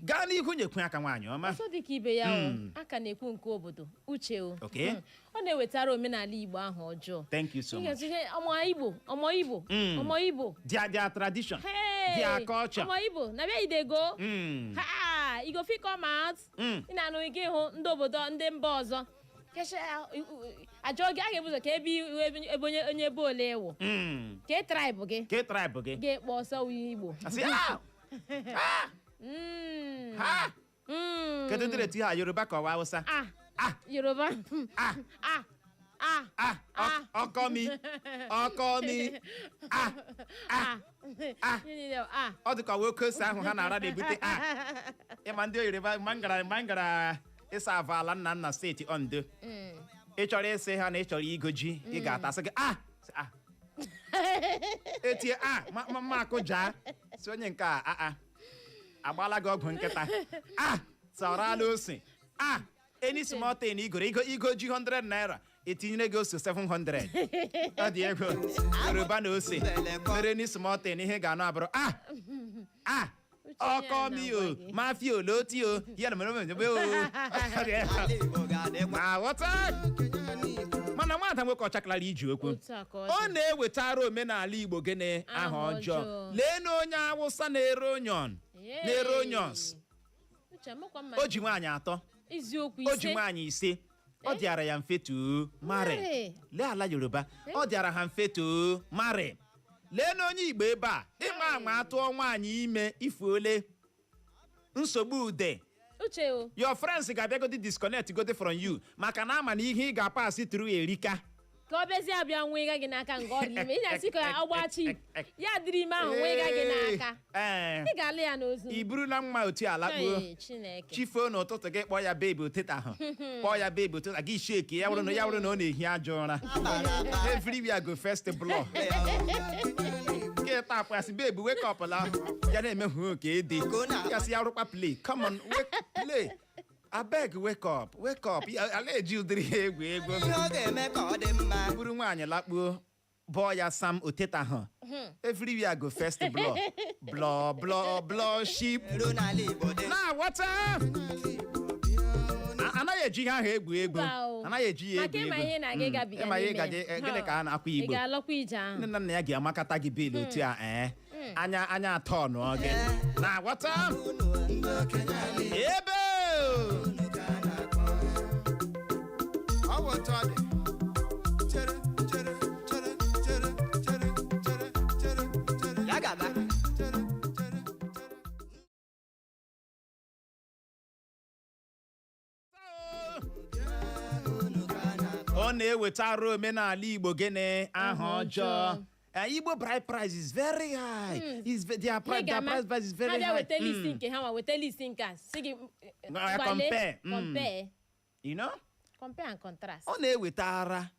Gaa n'ihu, nyekwu aka, nwaanyị ọma. Ọzọ dị ka ibe ya o, a ka na-ekwu nke obodo, Uche o. Okay. Ọ na-ewetara omenala Igbo ahụ ọjọọ. Thank you so Ihe much. ihe ọmọ Igbo, ọmọ Igbo, ọmọ Igbo. Their tradition, Hey! their culture. Ọmọ Igbo na where you dey go? Ha, you go fit come out. Ị na-anụ ike ịhụ ndị obodo, ndị mba ọzọ. Kesha ajọ gị, a ga-ebu ụzọ ka ebe ebe onye ebe ole ewu. Ka tribe gị. Ke tribe gị. Ga-ekpo ọsọ wụ Igbo. Asị, "Ah! Ah! Ha!" Kedu ndị na-eti ha, Yoruba ka ọwa Hausa? Ah, Ah! Yoruba. Ah! Ah. Ah. Ah! Ah. Ọkọ mi, ọkọ mi, ah! Ah! Ah! Ihe niile, ah. Ọ dịka nwoke ose ahụ ha na-ara na-ebute ah. Ịma ndị Yoruba, mgbe m gara ịsa avụ ala nna nna steeti Ondo, ị chọrọ ịsị ha na ị chọrọ igo ji, ị ga-ata, sị gị ah. Sị, ah, etie ah, ma ma ma akụja si onye nke a, ah, ah, agbaala gị ọgwụ nkịta, ah, sọrọala ose, ah, any small thing igoro igo ji 100 naira, etinyere gị ose 700. Ọ dị ego. Yoruba na ose mere any small thing, ihe ga-anụ abụrụ ah, ah. Uche ya Ọkọ mi o. na-agwa gị. Mafia oloti o, ya na mere mere o. Ọ dị ego. Ala Igbo ga-adịkwa. Ma ghọta, mana nwada nwoke ọchaklara iji okwu. Otu a ka ọ Ọ dị. na-ewetara omenala Igbo gịnị? Aha Aha ọjọọ. ọjọọ. Lee na onye Awụsa na-ere onion, na-ere onions. Uche, amakwa mma. O ji nwaanyị atọ. Eziokwu. O ji Ise. nwaanyị ise. Ọ dịara ya mfe to marry. Marry. Lee ala Yoruba, ọ dịara ha mfe to marry. Lee na onye Igbo ebe a, ịma ama atụọ nwaanyị ime, ifuole nsogbu ude. Uche o. Your friends ga-abịagodi disconnect godi from you, maka na ama na ihe ị ga-apasị through erika. Ka ọ bịazie abịa nwee gị n'aka nga ọ dị ime, ị na-asị ka ọ gbaa chi ya dịrị ime ahụ nwee gị n'aka. Ee. Ị ga-alụ ya n'ozu. I burula mma otu ala kpuo. Chai, Chineke. Chifo n'ụtụtụ, gị kpọọ ya babe, ụtụtụ ahụ kpọọ ya babe ụtụtụ, gị shake ya, wụrụ na ya wụrụ na ọ na-ehi ajọ ụra. Everywhere go first blow nke tapụ, asị, "Babe, wake up." La ya na-eme hụ ka ede ya sị ya rụkwa play, "Come on, wake, play, abeg, wake up, wake up." Ya ala eji ụdịrị ha egwu egwu. Ihe ọ ga-eme ka ọ dị mma. Buru nwaanyị lakpuo, bọọ ya sam oteta ahụ, everywhere go first blow, blow, blow, blow ship. Eru n'ala Igbo dị. Na-aghọta, anaghị eji ihe ahụ egwu egwu. Mba o. Anaghị eji ya Maka egwu ịma egwu. ihe na-aga ịgabiga Ịma ihe n'ime gaje ya. gịnị ka a na-akwa Ị Igbo? ga-alọkwa ije ahụ. Nne na nna ya ga-amakata gị bill otu a, ee. Anya anya atọ nụọ gị na-aghọta ebe. Ọ bụ otu ọ dị. Chere, chere, chere, chere, chere, chere, chere, chere, Ya gaba. chere, chere, chere. Ọ na-ewetara omenala Igbo gịnị? Aha ọjọọ. Igbo bride price is very high. Their price is very Ha bịa high. weta list nke ha, ma weta list nke a, si gị gbale, Compare. Compare. You know? Compare and contrast. Ọ na-ewetara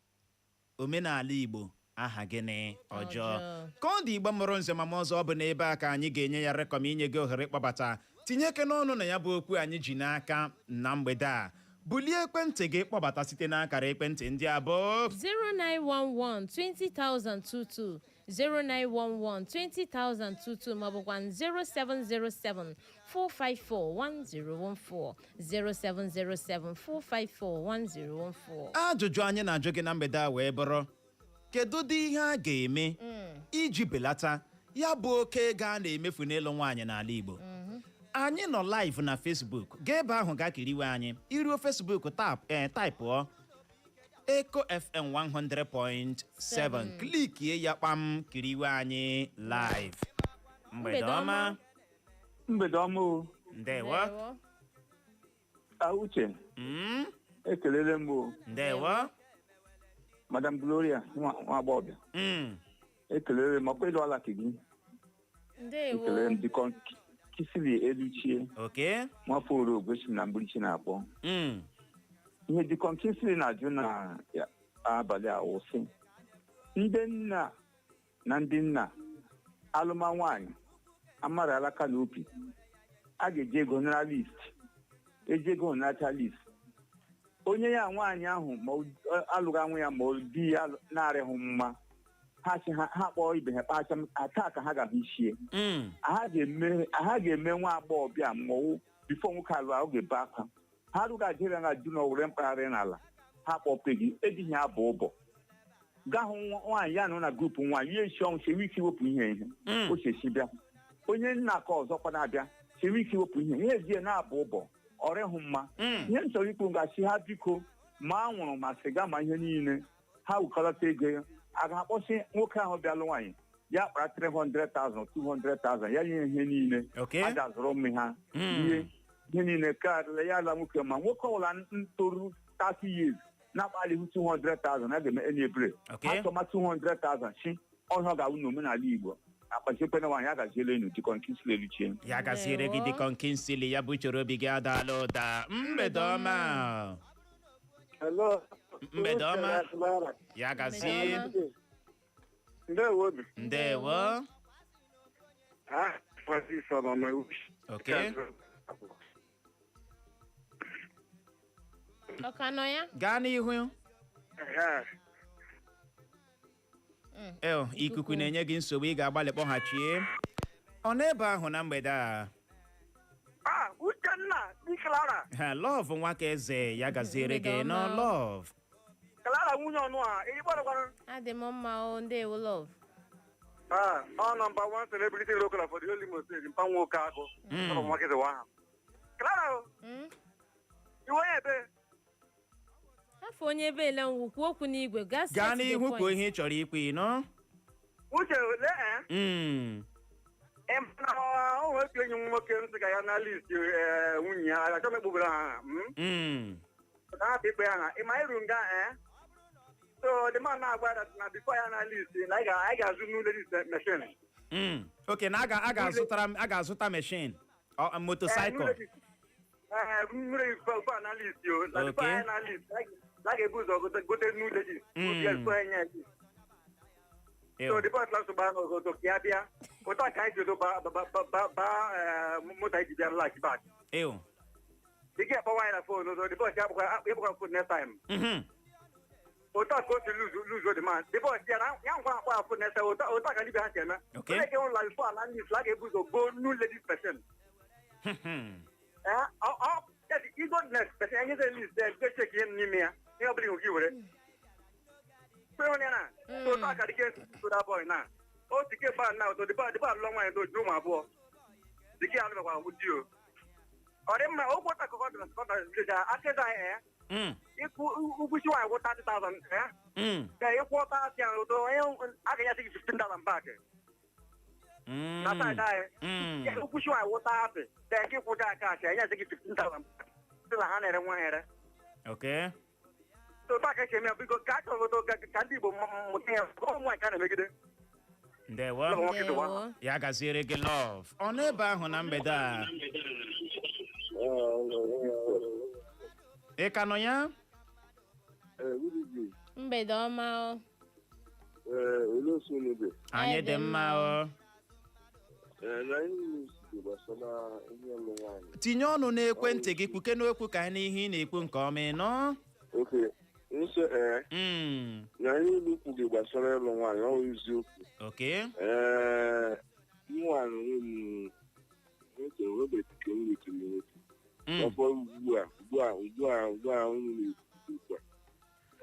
omenala Igbo aha gịnị? Ọjọọ. Ọjọọ. Ka ọ dị, Igbo mụrụ nze ma m ọzọ, ọ bụ n'ebe a ka anyị ga-enye ya rekọm inye gị ohere ịkpọbata, tinye eke n'ọnụ na ya bụ okwu anyị ji n'aka na mgbede a. Bulie ekwentị gị kpọbata site n'akara ekwentị ndị a bụ 0911 20022, 0911 20022, maọbụkwa 0707 454 1014, 0707 454 1014. Ajụjụ anyị na-ajụ gị na mgbede a wee bụrụ, kedu dị ihe a ga-eme iji belata ya bụ oke ego a na-emefu n'ịlụ nwaanyị n'ala Igbo? Anyị nọ live na Facebook. Gaa ebe ahụ gaa kiriwe anyị. Iruo Facebook, tap typeụọ Eco FM 100.7, clickie ya kpam, kiriwe anyị live. Mgbede Mgbede ọma. ọma. Mgbede ọma o. Ndewo. Ndewo. A, Uche, ekelele m o. Ndewo. Madam Gloria, nwa nwa agbọghọbịa, ekelele m. Ọkwa ịlụ ala ka gị. Ndewo. Ekelele m dịkọ kisiri eluchie. Nwafọ Orogwe si m na mgburichi na-akpọ. Ihe dịkọ kisiri na-ajụ na abalị a wụsị ndị nna na ndị nna alụma nwaanyị amara alaka na opi a ga-eji ego nara list, eji ego naracha list onye ya nwaanyị ahụ ma ọ alụghị anwụ ya ma ọ di ya na-arịghị mma, ha sị ha kpọọ ibe ha kpacha taa ka ha ga-ahụ ichie. Ha ga-eme nwa agbọghọbịa mmọnwụ before nwoke alụ ahụ ga-ebe akwa ha arụghị ajere na ju na owere mkpagharị n'ala ha kpọpe gị ejighị abụ ụbọ gaa hụ nwaanyị ya nọ na group nwaanyị ya esi ọnwụ chewe ike iwepụ ihe ihe o si bịa onye nna ka ọzọkwa na-abịa chewe ike iwepụ ihe ihe eji ya na-abụ ụbọ ọrịhụ mma. Ihe m chọrọ ikwu gasị ha, biko, ma anwụrụ ma sịga ma ihe niile ha wukọlata ego ya a ga-akpọsị nwoke ahụ bịalụ nwaanyị ya kpara 300,000, 200,000 ya nye ihe niile a ga-azụrụ ụmụ ha ihe ihe niile karịrị ya ala nwoke ma nwoke ọbụla ntoru 30 years na-akpalighị 200,000 a ga-eme enyi ebere. Ha chọma 200,000 si ọhịa ọ ga-awụ n'omenala Igbo akpachikwena nwaanyị a gaziela enu dịkọ nke isi eluchie. Ya gaziere gị. Ndewo. Dịkọ Kingsley ya bụ chere obi gị adaala ụda. Mgbede ọma. Hello. Mgbede ọma. Ya gazie. Mgbede ọma. Ndewo bi. Ndewo. Ah, Francis Ọnọnọ. Ọ ka nọ ya? Gaa n'ihu. Eo, ikuku na-enye gị nsogbu, ị ga-agbalị kpọghachie. Ọ n'ebe ahụ na mgbede a? Ah, Uchenna, di Clara. Ha, Love nwaka eze, ya gaziere Mgbede gị ọma. nọ, Love. Clara nwunye ọnụ a, ị gbọdọkwanụ. Adị m mma o, ndewo, Love. Ah, ọ number one celebrity local for the whole Imo State, mpa nwoke agụ. Ọ bụ nwoke wa ahụ. Clara, o, iwe onye ebe? Afọ onye ebe ele nwụ, kwuo okwu n'igwe, gaa straight Gaa to the n'ihu, kwuo point. ihe ị chọrọ ikwu, ị nọ. Uche, lee eh. Ị ma na o nwere otu enyi m nwoke m sị ka ya na list nwunye ya, achọ m ekpobere ha. Ka hapụ ikpe ha. Ị ma iru nga eh? So the man na-agwa that na before ya na list, na anyị ga-azụ new ladies machine. Ok, na a ga-azụtara m, a ga-azụta machine motorcycle. Mmiri before analyst yo. Na before analyst, na ga-ebu ụzọ gote new ladies. Before enye ya. So the boy class ba no go to ya bịa. Ụta ka anyị ji ba ba ba ba ba moto anyị ji bịa laghachi back. Ew. Ị ga-akpọ nwaanyị na phone, so the boy si akpọkwa phone next time. Ụta ka o si lose the man. The boy si ya na ya nkwa akpọ ya phone next time. Ụta ka dibịa ha si eme. Onye ke ụlọ before analyst, la ga-ebu ụzọ go new ladies person. Eh, ọ that you go next person enye the list there, go check ihe n'ime ya. Ihe ọ bụla ihu gị were. Kwe onye na. So ụta ka dike to that boy na. O tike ba na ụtọ dịba alụlọ nwaanyị dị ụmụ abụọ. Dike alụbakwa di o. Ọ dị mma okwu ọta akụkọ dị na sekọndịrị village a aka anyị ya. Ịkwụ ụgwọ isi nwaanyị kwụ 30,000 ya. Ka ịkwụ ọta asị ahụ ụtọ onye a ga-enye gị 15,000 back. Na side anyị. Ụgwọ isi nwaanyị kwụ 30, then gị kwụcha aka asị enye gị 15,000 back. Sị na ha na-ere nwa ha ere. So taa ka esi eme ya, biko ka a chọrọ obodo ka ndị Igbo mụta ihe ụmụ nwaanyị ka a na-emegide. Ndewo. Nwoke dịwa. Ndewo. Ya gaziere gị, love. Ọ n'ebe ahụ na mgbede a, ị ka nọ ya? Mgbede ọma o. Olee otu unu dị? Anyị dị mma o. Ee, na ihe unu gbasara ihe ọlụ nwaanyị. Tinye ọnụ n'ekwentị gị, kwuke n'okwu ka anyị n'ihe ị na-ekwu nke ọma, ị nọ? Okay, nso ee na ihe unu kwuru gbasara ịlụ nwaanyị, ọ bụ eziokwu. Ee, nwa na onwe m nwoke nwebetị ka m rutere nwoke. Ọfọ ugbu a ugbu a ugbu a ugbu a unu na-ekwu ugbu a.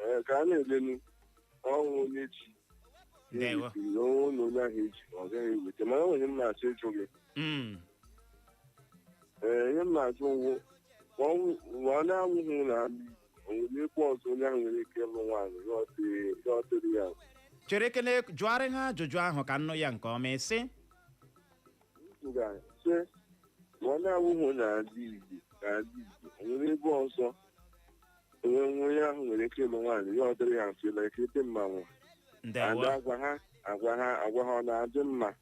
Ee, ka a na-elenu ọnwụ onye chi. Ndewo. Ọnwụ na onye ahụ eji ọ gaghị eweta, mana nwere m na-achọ ịjụ gị. Ee, ihe m na-ajụ wụ ma ọ na-awụghị na onwere ekwe ọzọ onye ahụ nwere ike ịlụ nwaanyị ya ọ dịrị ya. Chere kele, jụgharị ha ajụjụ ahụ ka nnụ ya nke ọma, ị sị? Ntụga sị ma ọ na-awụghị n'ala Igbo, n'ala Igbo onwere ebe ọzọ onwe onye ahụ nwere ike ịlụ nwaanyị ya ọ dịrị ya mfe, like ebe mmanwụ. Ndewo. Ada agwa ha ọ na-adị mma.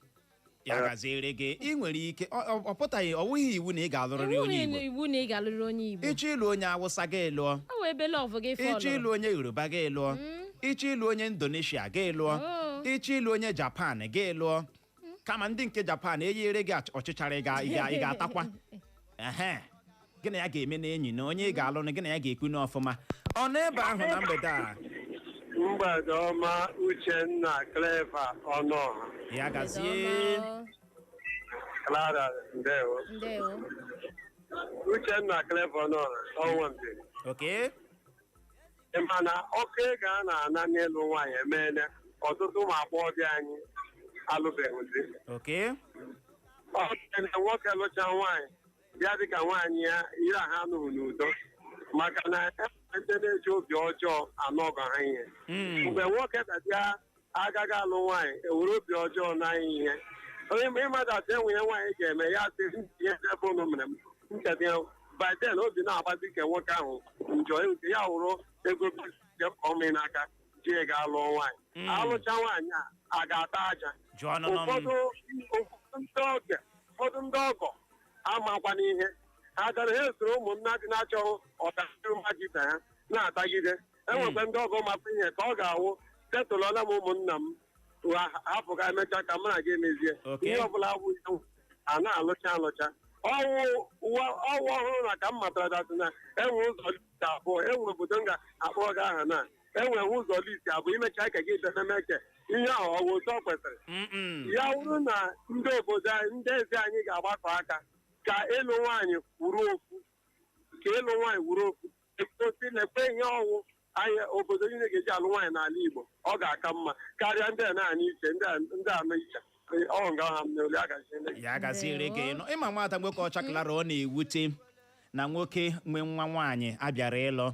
Ya gaziere gị. Ị nwere ike, ọ pụtaghị, ọ wụghị iwu na ị ga-alụrịrị onye Igbo. Iwu na ị ga-alụrịrị onye Igbo. Ịchọ ịlụ onye Awụsa, gị lụọ. Ọ wụ ebe love gị Ịchọ fọlụ. ịlụ onye Yoruba, gị lụọ. Ịchọ ịlụ onye Indonesia, gị lụọ. Ịchọ ịlụ onye Japan, gị lụọ. Kama ndị nke Japan eyiere gị ọchịchara, ị ga-atakwa ehe gị na ya ga-eme na enyi na onye ị ga-alụ na gị na ya ga-ekwu n'ọfụma. Ọ n'ebe ahụ na mgbede a. Mgbede ọma, Uchenna Clever Ọnụọha. Ya gazie. Clara, ndewo. Ndewo. Uchenna Clever Ọnụọha, ọnwa mbiri. Ị ma na ọkụ ego a na-ana n'ịlụ nwaanyị emeela ọtụtụ ụmụ agbọghọbịa anyị alụbeghị di. Ọ dị na nwoke lụcha nwaanyị bịa dịka nwaanyị ya ihe ha anụghị n'udo, maka na ndị na-eji obi ọjọọ anụ ọgọ ha ihe. Mgbe nwoke bịa agaghị alụ nwaanyị, ewere obi ọjọọ n'anya ihe onye ịmadụ atụ enwe ya nwaanyị ga-eme ya sị ihe ebe unu mere m ncheta ya. By then obi na-agbazi nke nwoke ahụ njọ nke ya wụrụ ego ọmị n'aka jee ga lụọ nwaanyị. Alụcha nwaanyị a, a ga-ata aja. Jụọ ọnụnụ m. Ụfọdụ ndị ọgọ amakwana ihe ha gara, ha esoro ụmụnna dị na-achọghị ọtachiri mmadụ ibe ha na-atagide. Enwekwa ndị ọgọ makwa ihe ka ọ ga-awụ setụlụọla m ụmụnna m hapụ ka emechaa ka mụ na gị emezie. Ihe ọbụla bụ ihe a na-alụcha alụcha ọwụ ọhụrụ na ka m matara that na enwe ụzọ list abụọ, enwe obodo m ga-akpọrọ gị aha na enwe ụzọ list abụọ imecha ka gị bịa eke ihe ahụ ọwụ otu ọ kwesịrị. Ya wụrụ na ndị obodo anyị, ndị eze anyị ga-agbakọ aka ka ịlụ nwaanyị wuru ofu, ka ịlụ nwaanyị wuru ofu, ekwesị na-ekwe ihe ọwụ anyị obodo niile ga-eji alụ nwaanyị n'ala Igbo, ọ ga-aka mma karịa ndị a naanị iche ndị a na iche ọ nga ha m n'olu agazi. Ya gaziere gị nọ. Ịma nwata nwoke ọcha Clara, ọ na-ewute na nwoke nwe nwa nwaanyị abịara ịlụ,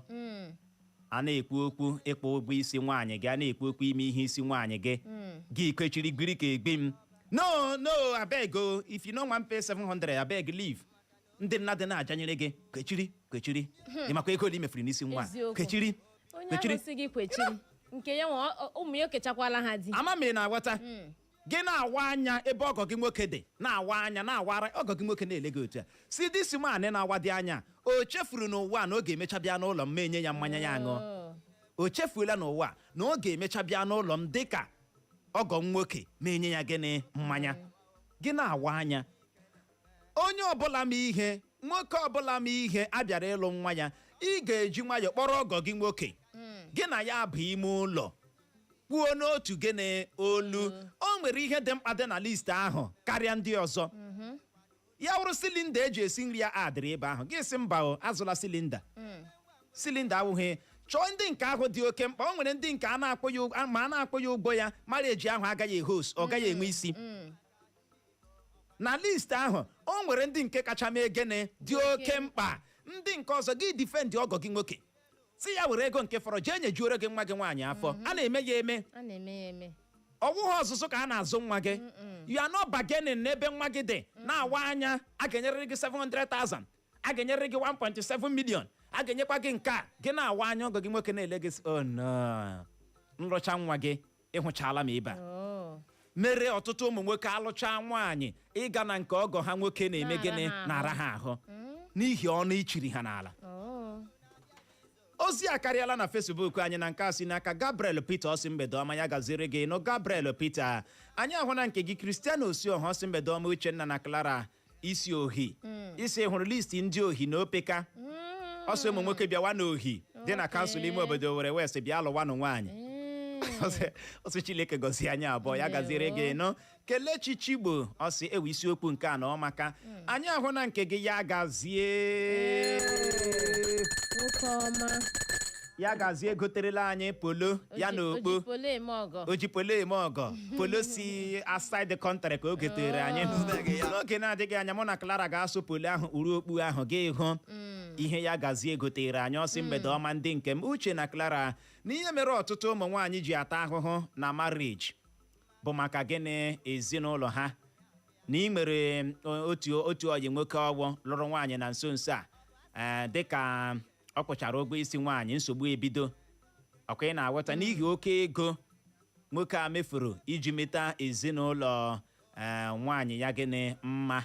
a na-ekwu okwu ịkpụ ụgwọ isi nwaanyị gị, a na-ekwu okwu ime ihe isi nwaanyị gị, gị kwechiri gbiri ka egbe m. No, no, abeg o, if you no wan pay 700, abeg leave. Ndị nnadị na-ajanyere gị, kwechiri, kwechiri. Ị makwa ego ole i mefuru n'isi nwa? Eziokwu. Kwechiri. Onye Kwechiri. ahụ sị gị kwechiri, nke ya nwa ụmụ ya okechakwala ha di. Ama m ị na-aghọta. Gị na-awa anya ebe ọgọ gị nwoke dị, na-awa anya, na-awara ọgọ gị nwoke, na-ele gị otu a si this man na-awa dị anya, o chefuru n'ụwa na ọ ga-emecha bịa n'ụlọ m ma enye ya mmanya ya aṅụọ. O chefuola n'ụwa na ọ ga-emecha bịa n'ụlọ m dịka ọgọ m nwoke ma enye ya gịnị? Mmanya. Gị na-awa anya. Onye ọbụla ma ihe, nwoke ọbụla ma ihe abịara ịlụ nwa ya, ị ga-eji nwayọọ kpọrọ ọgọ gị nwoke, gị na ya bụ ime ụlọ, kwuo n'otu gịnị? Olu. O nwere ihe dị mkpa dị na list ahụ karịa ndị ọzọ. Ya wụrụ cylinder eji esi nri ya adịrị ebe ahụ, gị sị mba o, azụla cylinder. Cylinder awụghị. Chọọ ndị nke ahụ dị oke mkpa. O nwere ndị nke a na-akwụ ya ma a na-akwụ ya ụgwọ ya, marriage ahụ agaghị ehos, ọ gaghị enwe isi. Na list ahụ, o nwere ndị nke kacha mee gịnị, dị oke mkpa. Ndị nke ọzọ, gị defend ọgọ gị nwoke, si ya were ego nke fọrọ jee nyejuoro gị nwa gị nwaanyị afọ. A na-eme ya eme. A na-eme ya eme. Ọwụghị ọzụzụ ka a na-azụ nwa gị. You are not bargaining n'ebe nwa gị dị na-awa anya. A ga-enyerịrị gị 700,000, a ga-enyerịrị gị 1.7 million, a ga-enyekwa gị nke a. Gị na-awa anya, ọgọ gị nwoke na-ele gị sị, "Oh no, nrụcha nwa gị ịhụchala m ibe a." Oh. Mere ọtụtụ ụmụ nwoke alụcha nwaanyị, ịga na nke ọgọ ha nwoke na-eme Na-ara gịnị? ha ahụ. Na-ara ha ahụ n'ihi ọnụ ichiri ha n'ala. Oh. Ozi a karịala na Facebook anyị. Na nke a si n'aka Gabriel Peter, ọsị mgbede ọma, ya gaziri gị nụ, Gabriel Peter. Anyị ahụ na nke gị, Cristiano Osioha, ọsị mgbede ọma, Uchenna na Clara. Isi ohi isi hụrụ list ndị ohi na opeka. Ọsị ụmụ nwoke bịawa na ohi dị na council ime obodo Owerri West, bịa lụwanụ nwaanyị. Ọsị Chineke gọzie anyị abụọ, ya gaziere gị nụ. Kelechi Chigbo, ọsị ewe isiokwu nke a na ọmaka. Anyị ahụ na nke gị, ya gazie. Nwoke ọma. Ya gazie, goterela anyị polo ya na okpo. Oji polo eme ọgọ. O ji polo eme ọgọ. Polo si outside the country ka o gotere anyị. N'oge na-adịghị anya, mụ na Clara ga-asụ polo ahụ, uru okpu ahụ ga ịhụ ihe ya gazie gotere anyị. Ọsị mgbede ọma, ndị nke m, Uche na Clara. Na ihe mere ọtụtụ ụmụ nwaanyị ji ata ahụhụ na marriage bụ maka gịnị? Ezinụlọ ha. Na ị nwere otu ọyị nwoke ọwụ lụrụ nwaanyị na nso nso a, dịka ọ kwụchara ụgwọ isi nwaanyị, nsogbu ebido. Ọkwa ị na-aghọta? N'ihi oke ego nwoke a mefuru iji meta ezinụlọ nwaanyị ya gịnị mma.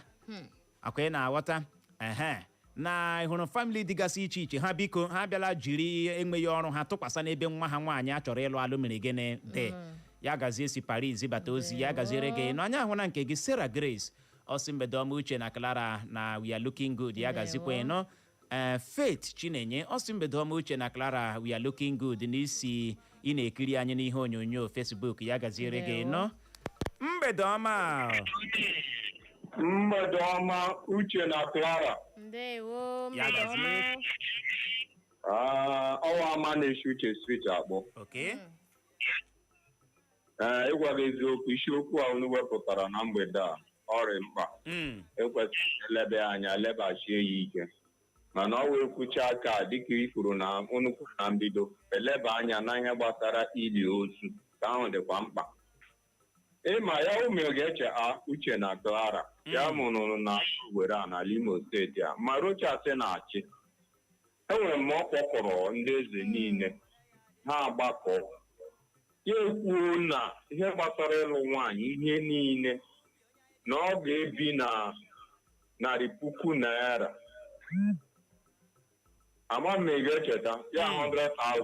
Akwa ị na-aghọta? Ehe, na ị hụrụ family dịgasị iche iche ha, biko, ha bịala jiri enweghị ọrụ ha tụkwasị n'ebe nwa ha nwaanyị a chọrọ ịlụ alụ mere gịnị dị. Ya gazie si Paris bata ozi, ya gaziere gị na anya ahụ. Na nke gị, Sarah Grace, ọsị mgbede ọma, Uche na Clara, na we are looking good. Ya gazikwa nọ. Ee, Faith Chinenye, ọsị mgbede ọma, Uche na Clara, we are looking good n'isi ị na-ekiri anyị n'ihe onyonyo Facebook. Ya gaziere gị nọ. Mgbede ọma. Mgbede ọma, Uche na Clara. Ndewo. Ya Mgbede gazie. ọma. Ah, ọwa ama na-esi Uche Street akpọ. Ee, ịgwa gị eziokwu, isiokwu a unu wepụtara na mgbede a ọrịa mkpa. Ekwesịrị elebe anya, lebachie ya ike, mana ọ wee kwucha aka dịka i kwuru na unu kwuru na mbido, eleba anya na ihe gbasara ili ozu ka ahụ dịkwa mkpa. Ịma ya ụmụ ga-eche a Uche na Clara ya mụrụ na Owerri a n'ala Imo Steeti a, ma Rochas na-achị, enwere m ọ kpọkọrọ ndị eze niile, ha agbakọ, ya ekwuo na ihe gbasara ịlụ nwaanyị, ihe niile, na ọ ga-ebi na ₦100,000. Ama m ị ga-echeta ya, 100,000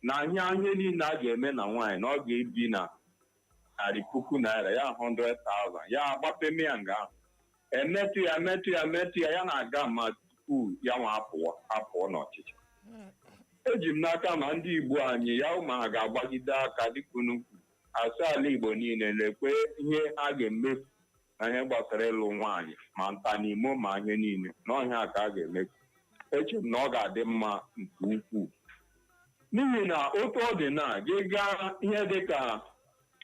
na ihe ihe niile a ga-eme na nwaanyị, na ọ ga-ebi na ₦100,000, ya 100,000, ya agbapeme ya nga ahụ, emetụ ya, metụ ya, metụ ya, ya na-aga ma tupu ya nwa apụọ apụọ n'ọchịchị. Eji m n'aka ma ndị Igbo anyị ya ụmụ ha ga-agbagide aka dịka unu kwuru, asụ ala Igbo niile lekwe ihe a ga-emefu na ihe gbasara ịlụ nwaanyị, ma nta n'imo ma ihe niile na ọhịa ka a ga-emefu. Eche m na ọ ga-adị mma nke ukwuu, n'ihi na otu ọ dị na gị gaa ihe dịka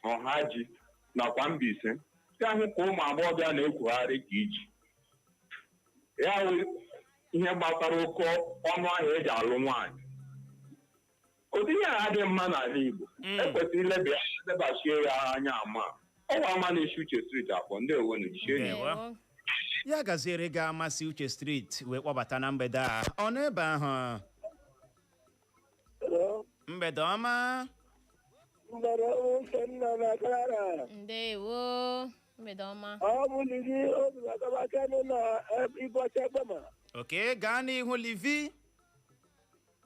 ọha ji nakwa Mbaise, ya hụ ka ụmụ agbọghọbịa na-ekwugharị ka iji ya hụ ihe gbasara oke ọnụ ahịa eji alụ nwaanyị. Ụdị ihe a adịghị mma n'ala Igbo. Ekwesịrị ilebachie ya anya. Ama ọwa ama na-esi Uche Street akpọ. Ndị ewenu jisie. Ndewo. Ya gaziere gị, amasị Uche Street wee kpọbata na mgbede a. Ọ n'ebe ahụ? Mgbede ọma. Mgbede, Uchenna na Clara. Ndewo, mgbede ọma. Ọ bụ Lili obi akabaka na ịbọcha egbema. Okay, gaa n'ihu, Livi.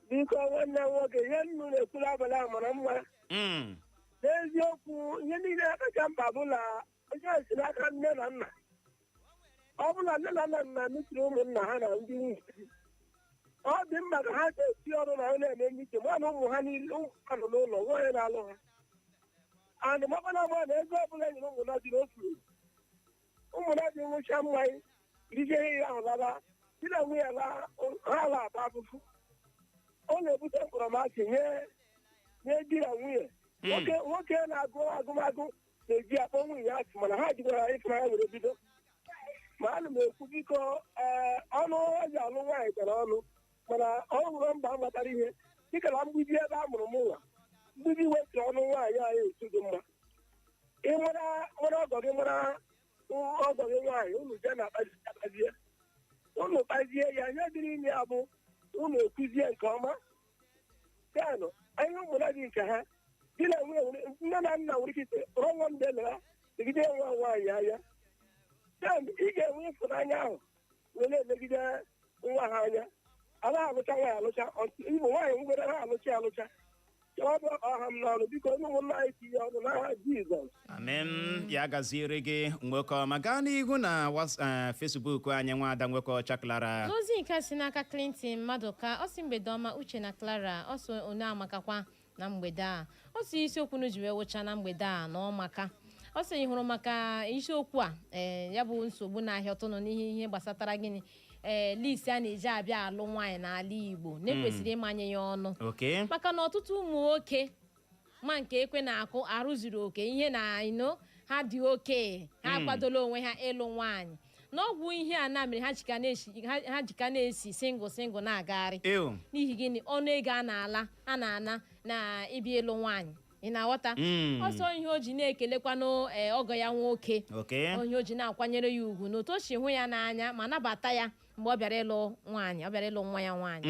Biko, nwanne m nwoke, ihe nnu na-ekwuru abalị a mara mma. N'eziokwu, ihe niile kacha mkpa bụ na onye si n'aka nne na nna. Ọ bụla nne na nna na mitiri ụmụnna ha na ndị nwunye di. Ọ dị mma ka ha ga-esi ọrụ na ha na-eme meeting ma na ụmụ ha niile, ụmụ ha nọ n'ụlọ nwaanyị na-alụ ha. And makwana ama na ego ọbụla e nyere ụmụ na dị n'ofu ụmụ na dị nwụcha mmanya rizie ihe ahụ laba di na nwunye la ha ala ata afụfụ. Ọ na-ebute mkpọrọmasị nye di na nwunye. Nwoke na-agụ agụmagụ na-eji akpọ nwunye ya asị, mana ha jikwara ịfụnanya were bido. Ma ana m ekwu, biko, ee, ọnụ eji alụ nwaanyị tara ọnụ, mana ọ hụrụ mba matara ihe dịka na mgbidi ebe a mụrụ m nwa, mgbidi wetụrụ ọnụ nwaanyị anyị etu dị mma. Ị mara ọgọ gị, mara ọgọ gị nwaanyị, unu jee na akpazie, unu kpazie ya. Ihe dịrị ime ya bụ unu ekwuzie nke ọma. Denụ anyị ụmụna dị nke ha, di na nwunye, nne na nna nwere ike rụọ nwa m delera legide nwa nwaanyị anya. Den ị ga-enwe ịfụnanya ahụ wee na-elegide nwa ha anya. Anaghị alụcha nwaanyị alụcha ịbụ nwaanyị ngwere ha alụcha alụcha. Ọ bụ ọha m n'ọnụ. Biko, onye ụmụnna anyị tinye ọnụ n'aha Jizọs. Amen. Ya gaziere gị, nwoke ọma. Gaa n'ihu na Facebook anyị, nwaada nwoke ọcha Clara. N'ozi nke si n'aka Clinton Maduka, ọ sị, mgbede ọma, Uche na Clara. Ọ sị onye amakakwa na mgbede a. Ọ sị isiokwu nu ji wee wụcha na mgbede a na ọ maka. Ọ sị hụrụ maka isiokwu a, ee, ya bụ nsogbu na-ahịa ọtụnụ n'ihe ihe gbasatara gịnị, ee, list a na-eji abịa alụ nwaanyị n'ala Igbo, na-ekwesịrị ịmanye ya ọnụ, maka na ọtụtụ ụmụ nwoke ma nke ekwe na-akụ arụzuru oke ihe na ino ha dị oke, ha akwadola onwe ha ịlụ nwaanyị n'ọgwụ ihe a na mere ha jika na-esi single single na-agagharị. N'ihi gịnị? Ọnụ ego a na-ala a na-ana na ịbịa ịlụ nwaanyị, ị na-aghọta? Ọsọ ihe o ji na-ekelekwanụ, ee, ọgọ ya nwoke, onye o ji na-akwanyere ya ugwu na otu o si hụ ya n'anya ma nabata ya mgbe ọ bịara ịlụ nwaanyị, ọ bịara ịlụ nwa ya nwaanyị.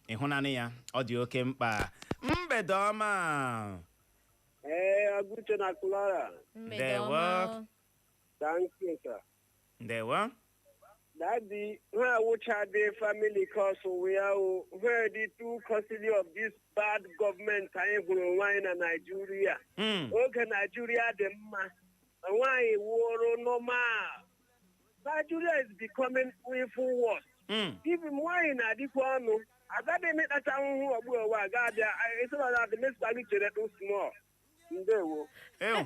Ịhụnanị ya, ọ dị oke mkpa. Mgbede ọma. Ee, Aguche na Clara. Mgbede Ndewo. ọma. Thank you, sir. Ndewo. Daddy, where which are the family cause we are where the two custody of this bad government anyị hụrụ nwaanyị na Nigeria. Oge Nigeria dị mma, nwaanyị wụrụ normal. Nigeria is becoming evil worse. Even nwaanyị na-adịkwa ọnụ, agaghị m ịkpacha ahụhụ ọgbụ ụwa ga-abịa ịsọrọ na mesịta gị chere too small. Ndewo. Ew.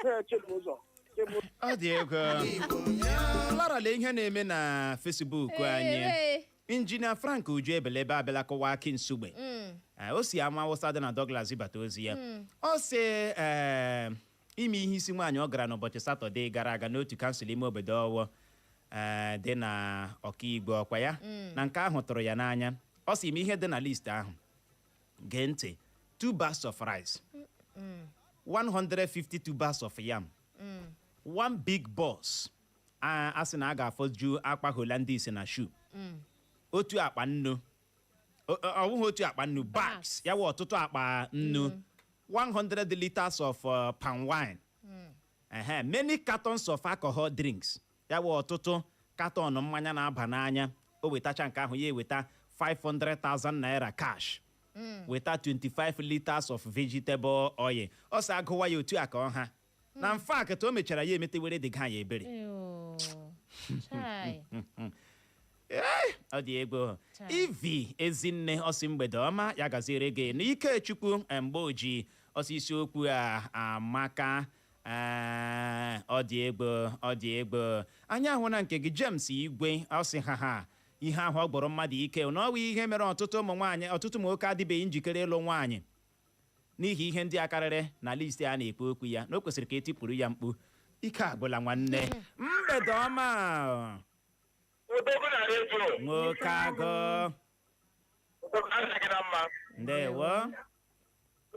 Ee, Chibụzọ. Chibụzọ. Ọ dị ego. Clara, lee ihe na-eme na Facebook anyị. Injinia Frank Uju Ebelebe abịala kọwaa aki nsugbe. O si ama Awụsa dị na Douglas bata ozi ya. Ọ sị, ee, ime ihe isi nwaanyị ọ gara n'ụbọchị Satọde gara aga n'otu kansụl ime obodo Ọwọ, ee, dị na Ọkaigwe ọkwa ya na nke ahụ tụrụ ya n'anya. Ọ sị ime ihe dị na list ahụ, gee ntị: 2 bags of rice, 152 bags of yam, one big bus a sị na a ga-afọju akpa Hollandis na shoe, otu akpa nnu, ọ bụghị otu akpa nnu, bags ya wụ ọtụtụ akpa nnu, 100 liters of palm wine, ehe, many cartons of alcohol drinks, ya wụ ọtụtụ carton mmanya na-aba n'anya. O wetacha nke ahụ, ya eweta 500,000 naira cash, weta 25 liters of vegetable oil. Ọ sị agụwa ya otu a ka ọ ha na mfak o mechara ya emetewere dị ya ebere. Ew. Chai. Ọ dị egwu. Chai. Ivi Ezinne ọsị, mgbede ọma, ya gaziere gị. N'Ikechukwu mgbe oji ọsị, isiokwu a amaka. Ee, ọ dị egwu, ọ dị egwu. Anyị ahụ na nke gị, James Igwe, ọsị ha ha ihe ahụ ọ gbọrọ mmadụ ike na ọ bụ ihe mere ọtụtụ ụmụ nwaanyị, ọtụtụ ụmụ nwoke adịbeghị njikere ịlụ nwaanyị n'ihi ihe ndị a karịrị na list a na-ekwu okwu ya, na o kwesịrị ka etipụrụ ya mkpu. Ike agwụla nwanne. Mgbede ọma. Odogwu na redio. Nwoke agụ. Odogwu, adịghị gị na mma. Ndewo.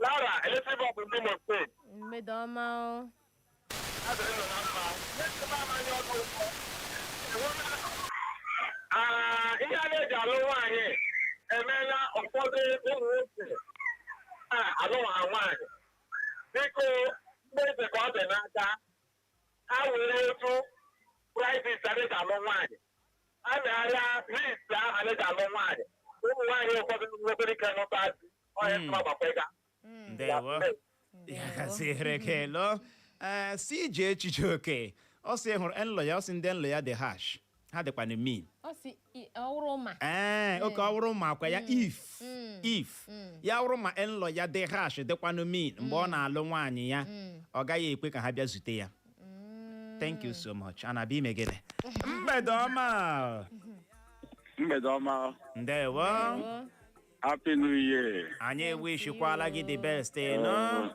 Lara, eletrik bọọbụ ndị Imo Steeti. Mgbede ọma o. Adịrị nọ na mma. Ndị amanya ọdụ ụgbọ. Ah, ihe a na-eji alụ nwaanyị emeela ụfọdụ ụmụ nwoke a alụ ha nwaanyị. Biko, ndị eze ka ọ dị n'aka ha were otu prices a na-eji alụ nwaanyị a na-ahịa list ahụ a na-eji alụ nwaanyị, ụmụ nwaanyị ụfọdụ nwekwara ike nụta di onye gbakwa. Ndewo, ya gaziere gị. Lụ, ee, si ije echiche oke. Ọ sị hụrụ nlọ ya, ọ sị ndị nlọ ya dị harsh, ha dịkwanụ mean. Ọ sị ọ wụrụ ma. Ee, oke ọ wụrụ ma akwa ya if ya wụrụ ma nlọ ya dị harsh, dịkwanụ mean mgbe ọ na-alụ nwaanyị ya, ọ gaghị ekwe ka ha bịa zute ya. Thank you so much. A na-abịa ime gịnị? Mgbede ọma. Mgbede ọma. Ndewo. Ndewo. Happy New Year. Anyị ewishikwala gị the best nọ.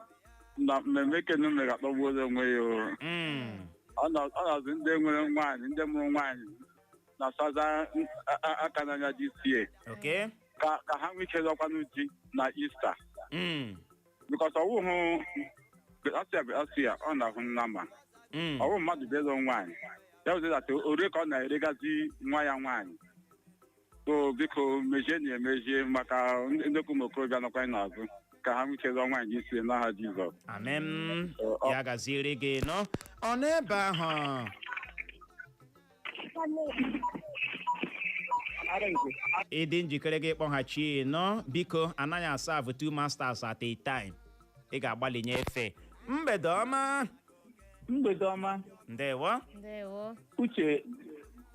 Na mmemme kenu mere akpọgbuola onwe ya o. Ọ nọzi ndị nwere nwaanyị, ndị mụrụ nwaanyị na saza aka n'anya DCA. Okay. Ka ha nwee ike lọkwanụ di na Easter. Because ọwụhụ asịa ọ na-ahụ nnama. Ọwụ mmadụ bụ ịlụ nwaanyị. Ya wụzi that ore ka ọ na-eregazi nwa ya nwaanyị. So biko mejie na emejie maka ndị ụmụ okorobịa nọkwa n'azụ ka ha nwee ike lụọ nwaanyị isi n'aha Jizọs. Amen. Ya gaziere gị nọ. Ọ n'ebe ahụ. Ị dị njikere gị kpọghachi nọ, biko anaghị asa avụ two masters at a time. Ị ga-agbalị nyefe. Mgbede ọma. Mgbede ọma. Ndewo. Ndewo. Uche,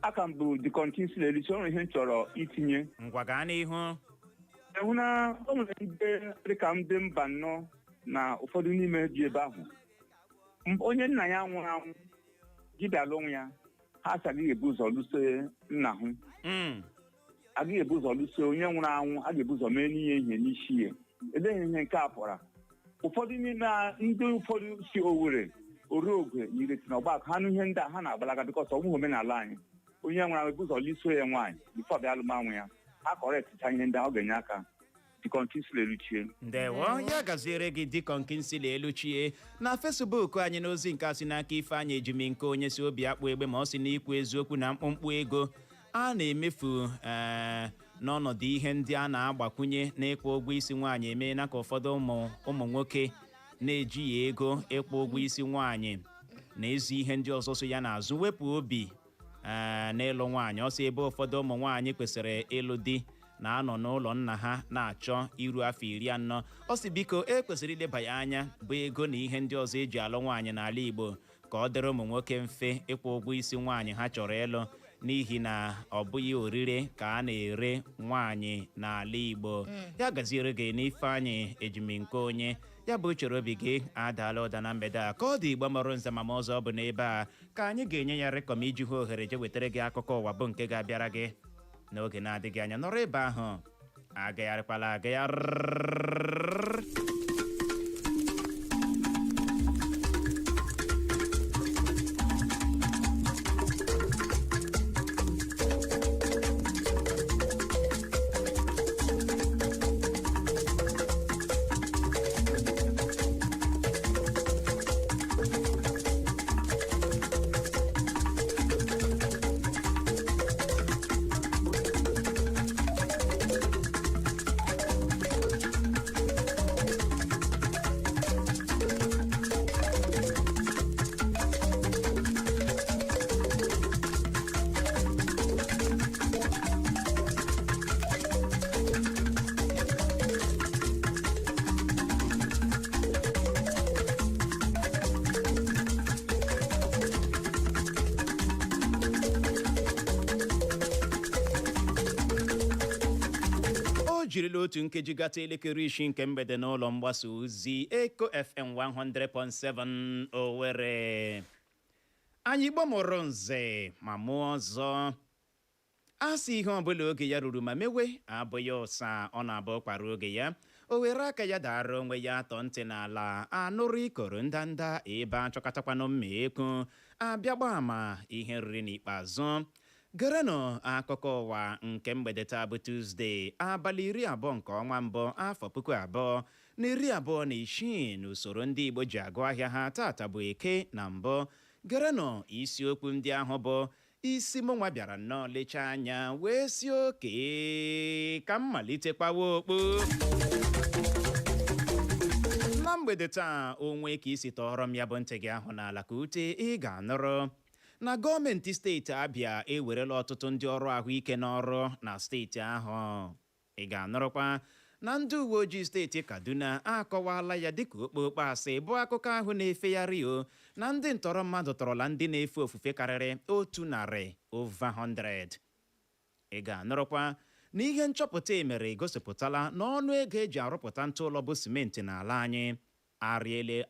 aka m bụ Deacon Kingsley Eluchi, ọ nwere ihe m chọrọ itinye. Ngwa, gaa n'ihu. Ehụ na o nwere ndị dịka ndị mba nnọọ na ụfọdụ n'ime bi ebe ahụ. Onye nna ya nwụrụ anwụ dibịa lụọ ya, ha sị agaghị ebu ụzọ lụso nna hụ. Agaghị ebu ụzọ lụso onye nwụrụ anwụ, a ga-ebu ụzọ mee n'ihe ihe n'isi ya. Edeghị ihe nke a pụra. Ụfọdụ n'ime ndị ụfọdụ si Owerri, Orogwe, Ireti na Ọgbakọ, ha nụ ihe ndị a ha na-agbalaga bikọs ọ bụghị omenala anyị. Onye nwụrụ anwụ ebu ụzọ lụso ya nwaanyị bifo bịa alụmanwụ ya. Ha kọrọtịcha ihe ndị ahụ, ọ ga-enye aka. Deacon Kingsley Eluchie. Ndewo, ya gaziere gị Deacon Kingsley Eluchie. Na Facebook anyị, n'ozi nke a si n'aka Ifeanyị Ejimi nke onye si obi akpụ egbe, ma ọ si n'ikwu eziokwu na mkpụmkpụ ego a na-emefu n'ọnọdụ ihe ndị a na-agbakwunye n'ịkwụ ụgwọ isi nwaanyị emeela ka ụfọdụ ụmụ nwoke na-ejighị ego ịkwụ ụgwọ isi nwaanyị na ịzụ ihe ndị ọzọ so ya n'azụ wepụ obi n'ịlụ nwaanyị. Ọ sị ebe ụfọdụ ụmụ nwaanyị kwesịrị ịlụ di na-anọ n'ụlọ nna ha na-achọ iru afọ 40. Ọ sị biko e kwesịrị ileba ya anya bụ ego na ihe ndị ọzọ eji alụ nwaanyị n'ala Igbo ka ọ dịrị ụmụ nwoke mfe ịkwụ ụgwọ isi nwaanyị ha chọrọ ịlụ, n'ihi na ọ bụghị orire ka a na-ere nwaanyị n'ala Igbo. Ya gaziere gị n'Ifeanyị Ejimi nke onye ya bụ uchere obi gị adaala ụda na mgbede a. Ka ọ dị, Igbo mọrọ nze ma ọzọ, bụ n'ebe a ka anyị ga-enye ya rịkọm iji hụ ohere je wetara gị akụkọ ụwa bụ nke ga-abịara gị n'oge na-adịghị anya. Nọrọ ebe ahụ, agagharịkwala agagharị. O jirila otu nkeji gata elekere 6 nke mgbede n'ụlọ mgbasa ozi Eko FM 100.7 Owerri. Anyị Igbo mụrụ nze ma mụọ ọzọ, a sị ihe ọbụla oge ya ruru ma mewe abụghị ụsa, ọ na-abụ kwara oge ya o were aka ya dara onwe ya atọ ntị n'ala anụrụ ikoro ndanda ebe achọkọtakwanụ mma ekwu abịa gba ama ihe riri n'ikpeazụ. Gerenụ akụkọ ụwa nke mgbede taa bụ Tuzdee, abalị 20 nke ọnwa mbụ, afọ 2026, n'usoro ndị Igbo ji agụ ahịa ha. Tata bụ Eke na mbụ. Gerenụ isiokwu ndị ahụ bụ isi mụnwa bịara nnọọ lechaa anya wee si oke ka m malitekwawa okpu na mgbede taa. Onwe ka isi tọọrọ m ya bụ ntị gị ahụ n'ala ka ute, ị ga-anụrụ na gọọmenti steeti Abịa ewerela ọtụtụ ndị ọrụ ahụike n'ọrụ na steeti ahụ. Ị ga-anụrụkwa na ndị uwe ojii steeti Kaduna akọwala ya dịka okpokpo asị bụ akụkọ ahụ na-efegharị o na ndị ntọrọ mmadụ tọrọla ndị na-efe ofufe karịrị 100, over 100. Ị ga-anụrụkwa na ihe nchọpụta emere egosipụtala na ọnụ ego eji arụpụta ntụ ụlọ bụ simenti n'ala anyị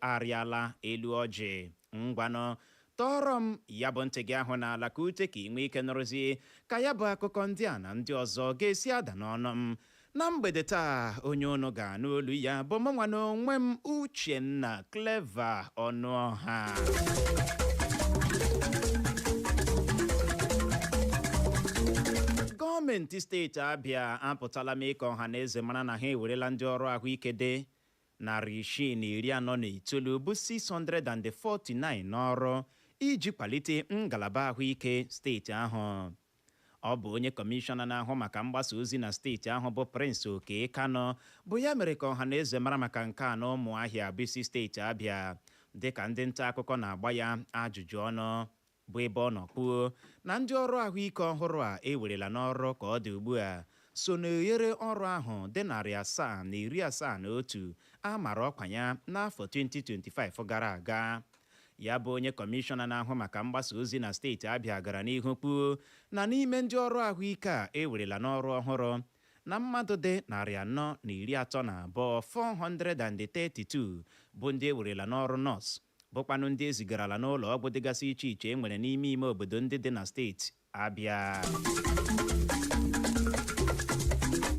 arịala elu ọjị. Ngwanụ, tọọrọ m ya bụ ntị gị ahụ n'ala ka ute ka ị nwee ike nụrụzie ka ya bụ akụkọ ndị a na ndị ọzọ ga-esi ada n'ọnụ m. Na mgbede taa, onye unu ga-anụ olu ya bụ mụnwa na onwe m, Uchenna Clever Ọnụọha. Gọọmenti steeti Abịa apụtala mee ka ọha na eze mara na ha ewerela ndị ọrụ ahụike dị 649 bụ 649 n'ọrụ iji kwalite ngalaba ahụike steeti ahụ. Ọ bụ onye kọmishọna na-ahụ maka mgbasa ozi na steeti ahụ bụ Prince Oke Kano bụ ya mere ka ọha na eze mara maka nke a n'Ụmụahịa bụ isi steeti Abịa, dịka ndị nta akụkọ na-agba ya ajụjụ ọnụ, bụ ebe ọ nọ kwuo na ndị ọrụ ahụike ọhụrụ a ewerela n'ọrụ ka ọ dị ugbu a so n'oghere ọrụ ahụ dị 771 a mara ọkwa ya n'afọ 2025 gara aga. Ya bụ onye kọmishọna na-ahụ maka mgbasa ozi na steeti Abịa gara n'ihu kwuo na n'ime ndị ọrụ ahụike a ewerela n'ọrụ ọhụrụ na mmadụ dị 432, 432 bụ ndị ewerela n'ọrụ nọọsụ, bụkwanụ ndị ezigarala n'ụlọ ọgwụ dịgasị iche iche e nwere n'ime ime obodo ndị dị na steeti Abịa.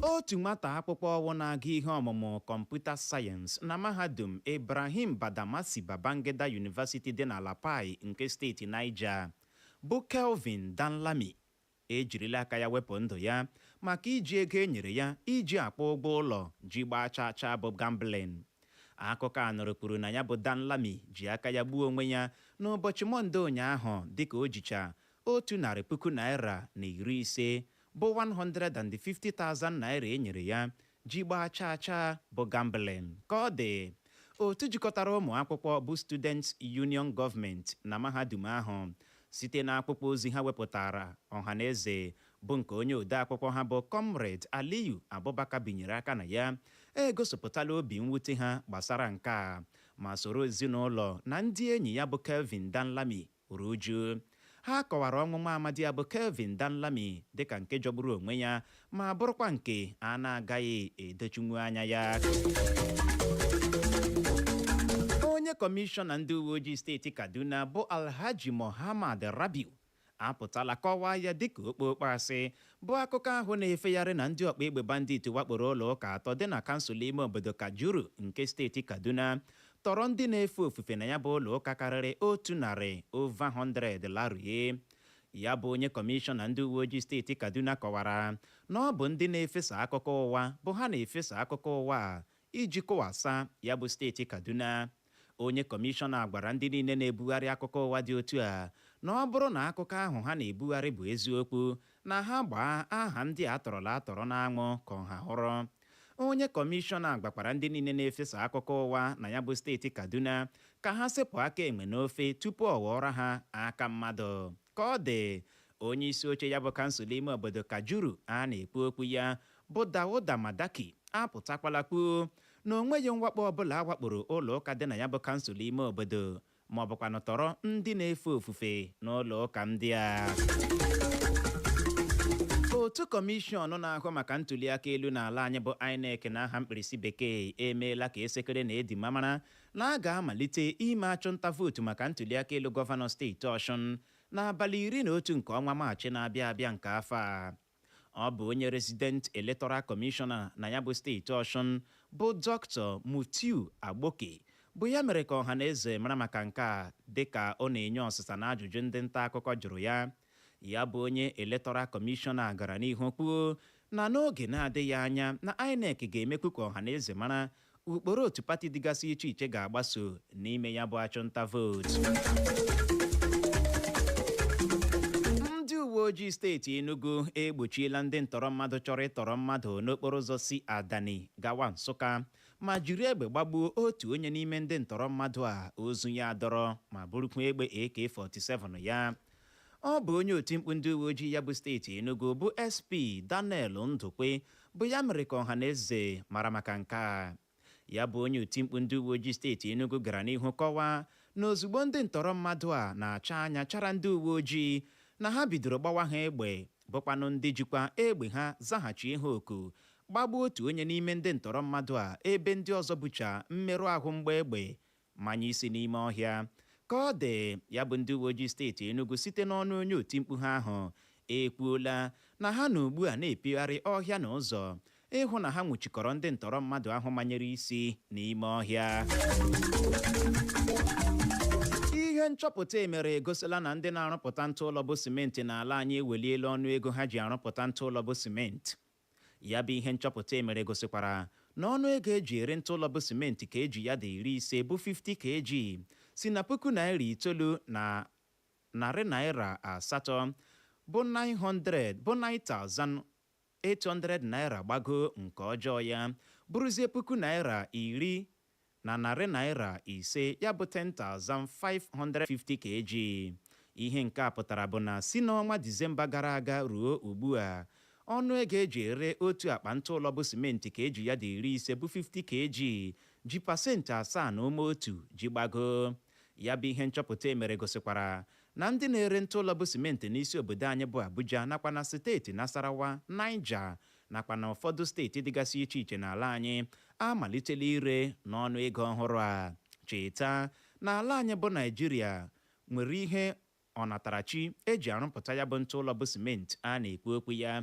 Otu nwata akwụkwọ ọwụ na-agụ ihe ọmụmụ kọmputa sayensị na mahadum Ibrahim Badamasi Babangida University dị na Lapai nke steeti Niger bụ Kelvin Danlami ejirila aka ya wepụ ndụ ya maka iji ego e nyere ya iji akwụ ụgwọ ụlọ ji gbaa chaa chaa bụ gambling. Akụkọ a nụrụ kwuru na ya bụ Danlami ji aka ya gbuo onwe ya n'ụbọchị Mọnde ụnyaahụ, dịka o jicha ₦150,000 bụ 150,000 naira e nyere ya ji gbaa chaa chaa bụ gambling. Ka ọ dị, otu jikọtara ụmụ akwụkwọ bụ Students Union Government na mahadum ahụ, site n'akwụkwọ ozi ha wepụtara ọhaneze, bụ nke onye ode akwụkwọ ha bụ Comrade Aliyu Abubakar binyere aka na ya, egosipụtala obi mwute ha gbasara nke a ma soro ezinụlọ na ndị enyi ya bụ Kelvin Danlami ruru uju. Ha kọwara ọnwụ nwa amadi ya bụ Kelvin Danlami dịka nke jọgburu onwe ya ma bụrụkwa nke a na-agaghị edochinwu anya ya. Onye kọmishọna ndị uwe ojii steeti Kaduna bụ Alhaji Mohammad Rabiu apụtala kọwaa ya dịka okpokpo asị bụ akụkọ ahụ na-efegharị na ndị ọkpa egbe bandit wakporo ụlọ ụka atọ dị na kansụl ime obodo Kajuru nke steeti Kaduna, tọrọ ndị na-efe ofufe na ya bụ ụlọ ụka karịrị 100, over 100, larie. Ya bụ onye kọmishọna ndị uwe ojii steeti Kaduna kọwara na ọ bụ ndị na-efesa akụkọ ụwa bụ ha na-efesa akụkọ ụwa a iji kụwasa ya bụ steeti Kaduna. Onye kọmishọna gwara ndị niile na-ebugharị akụkọ ụwa dị otu a na ọ bụrụ na akụkọ ahụ ha na-ebugharị bụ eziokwu, na ha gbaa aha ndị a tọrọla atọrọ n'anwụ ka ọha hụrụ. Onye kọmishọna gwakwara ndị niile na-efesa akụkọ ụwa na ya bụ steeti Kaduna ka ha sepụ aka enwe n'ofe tupu ọ ghọrọ ha aka mmadụ. Ka ọ dị, onye isi oche ya bụ kansụl ime obodo Kajuru a na-ekwu okwu ya bụ Dawuda Madaki apụtakwala kwuo na o nweghị mwakpo ọbụla a wakporo ụlọ ụka dị na ya bụ kansụl ime obodo ma ọ bụkwanụ tọrọ ndị na-efe ofufe n'ụlọ ụka ndị a. Otu kọmishọn na-ahụ maka ntụliaka elu n'ala anyị bụ INEC na aha mkpirisi bekee emeela ka esekere na edi mara na a ga-amalite ime achụnta vootu maka ntụliaka elu gọvanọ steeti Ọshụn n'abalị 11 nke ọnwa Maachị na-abịa abịa nke afọ a. Ọ bụ onye Resident Electoral Commissioner na ya bụ steeti Ọshụn bụ Dr. Mutiu Agboke bụ ya mere ka ọha na eze mara maka nke a, dịka ọ na-enye ọsịsa na ajụjụ ndị nta akụkọ jụrụ ya. Ya bụ onye Electoral Commissioner gara n'ihu kwuo na n'oge na-adịghị anya na INEC ga-emekwu ka ọha na eze mara ụkpụrụ otu pati dịgasị iche iche ga-agbaso n'ime ya bụ achụnta vootu. Ndị uwe ojii steeti Enugu egbochiela ndị ntọrọ mmadụ chọrọ ịtọrọ mmadụ n'okporo ụzọ si Adani gawa Nsụka ma jiri egbe gbagbuo otu onye n'ime ndị ntọrọ mmadụ a, ozu ya adọrọ ma burukwa egbe AK47 ya. Ọ bụ onye otimkpu ndị uwe ojii ya bụ steeti Enugu bụ SP Daniel Ndukwe bụ ya mere ka ọha na eze mara maka nke a. Ya bụ onye otimkpu ndị uwe ojii steeti Enugu gara n'ihu kọwaa na ozugbo ndị ntọrọ mmadụ a na-acha anya chara ndị uwe ojii na ha bidoro gbawa ha egbe, bụkwanụ ndị jikwa egbe ha zaghachi ihe oku gbagbuo otu onye n'ime ndị ntọrọ mmadụ a, ebe ndị ọzọ bucha mmerụ ahụ mgba egbe manye isi n'ime ọhịa. Ka ọ dị, ya bụ ndị uwe ojii steeti Enugu site n'ọnụ onye otimkpu ha ahụ ekwuola na ha na ugbu a na-epigharị ọhịa na ụzọ Ịhụ na ha nwụchikọrọ ndị ntọrọ mmadụ ahụ manyere isi n'ime ọhịa. Ihe nchọpụta emere egosila na ndị na-arụpụta ntụ ụlọ bụ simenti n'ala anyị eweliela ọnụ ego ha ji arụpụta ntụ ụlọ bụ simenti. Ya bụ ihe nchọpụta emere gosikwara na ọnụ ego eji ere ntụ ụlọ bụ simenti ka eji ya dị 50 bụ 50 kg si na ₦9,800 bụ 900 bụ 9,800 naira gbago nke ọjọọ ya bụrụzie ₦10,500, ya bụ 10,550 kg. Ihe nke a pụtara bụ na si n'ọnwa Disemba gara aga ruo ugbu a, ọnụ ego eji ere otu akpa ntụ ụlọ bụ simenti ka eji ya dị 50 bụ 50 kg ji 7.1% ji gbago. Ya bụ ihe nchọpụta emere gosikwara na ndị na-ere ntụ ụlọ bụ simenti n'isi obodo anyị bụ Abuja nakwa na steeti Nasarawa, Niger nakwa na ụfọdụ steeti dịgasị iche iche n'ala anyị amalitela ire n'ọnụ ego ọhụrụ a. Cheta na ala anyị bụ Naijiria nwere ihe ọnatarachi eji arụpụta ya bụ ntụ ụlọ bụ simenti a na-ekwu okwu ya.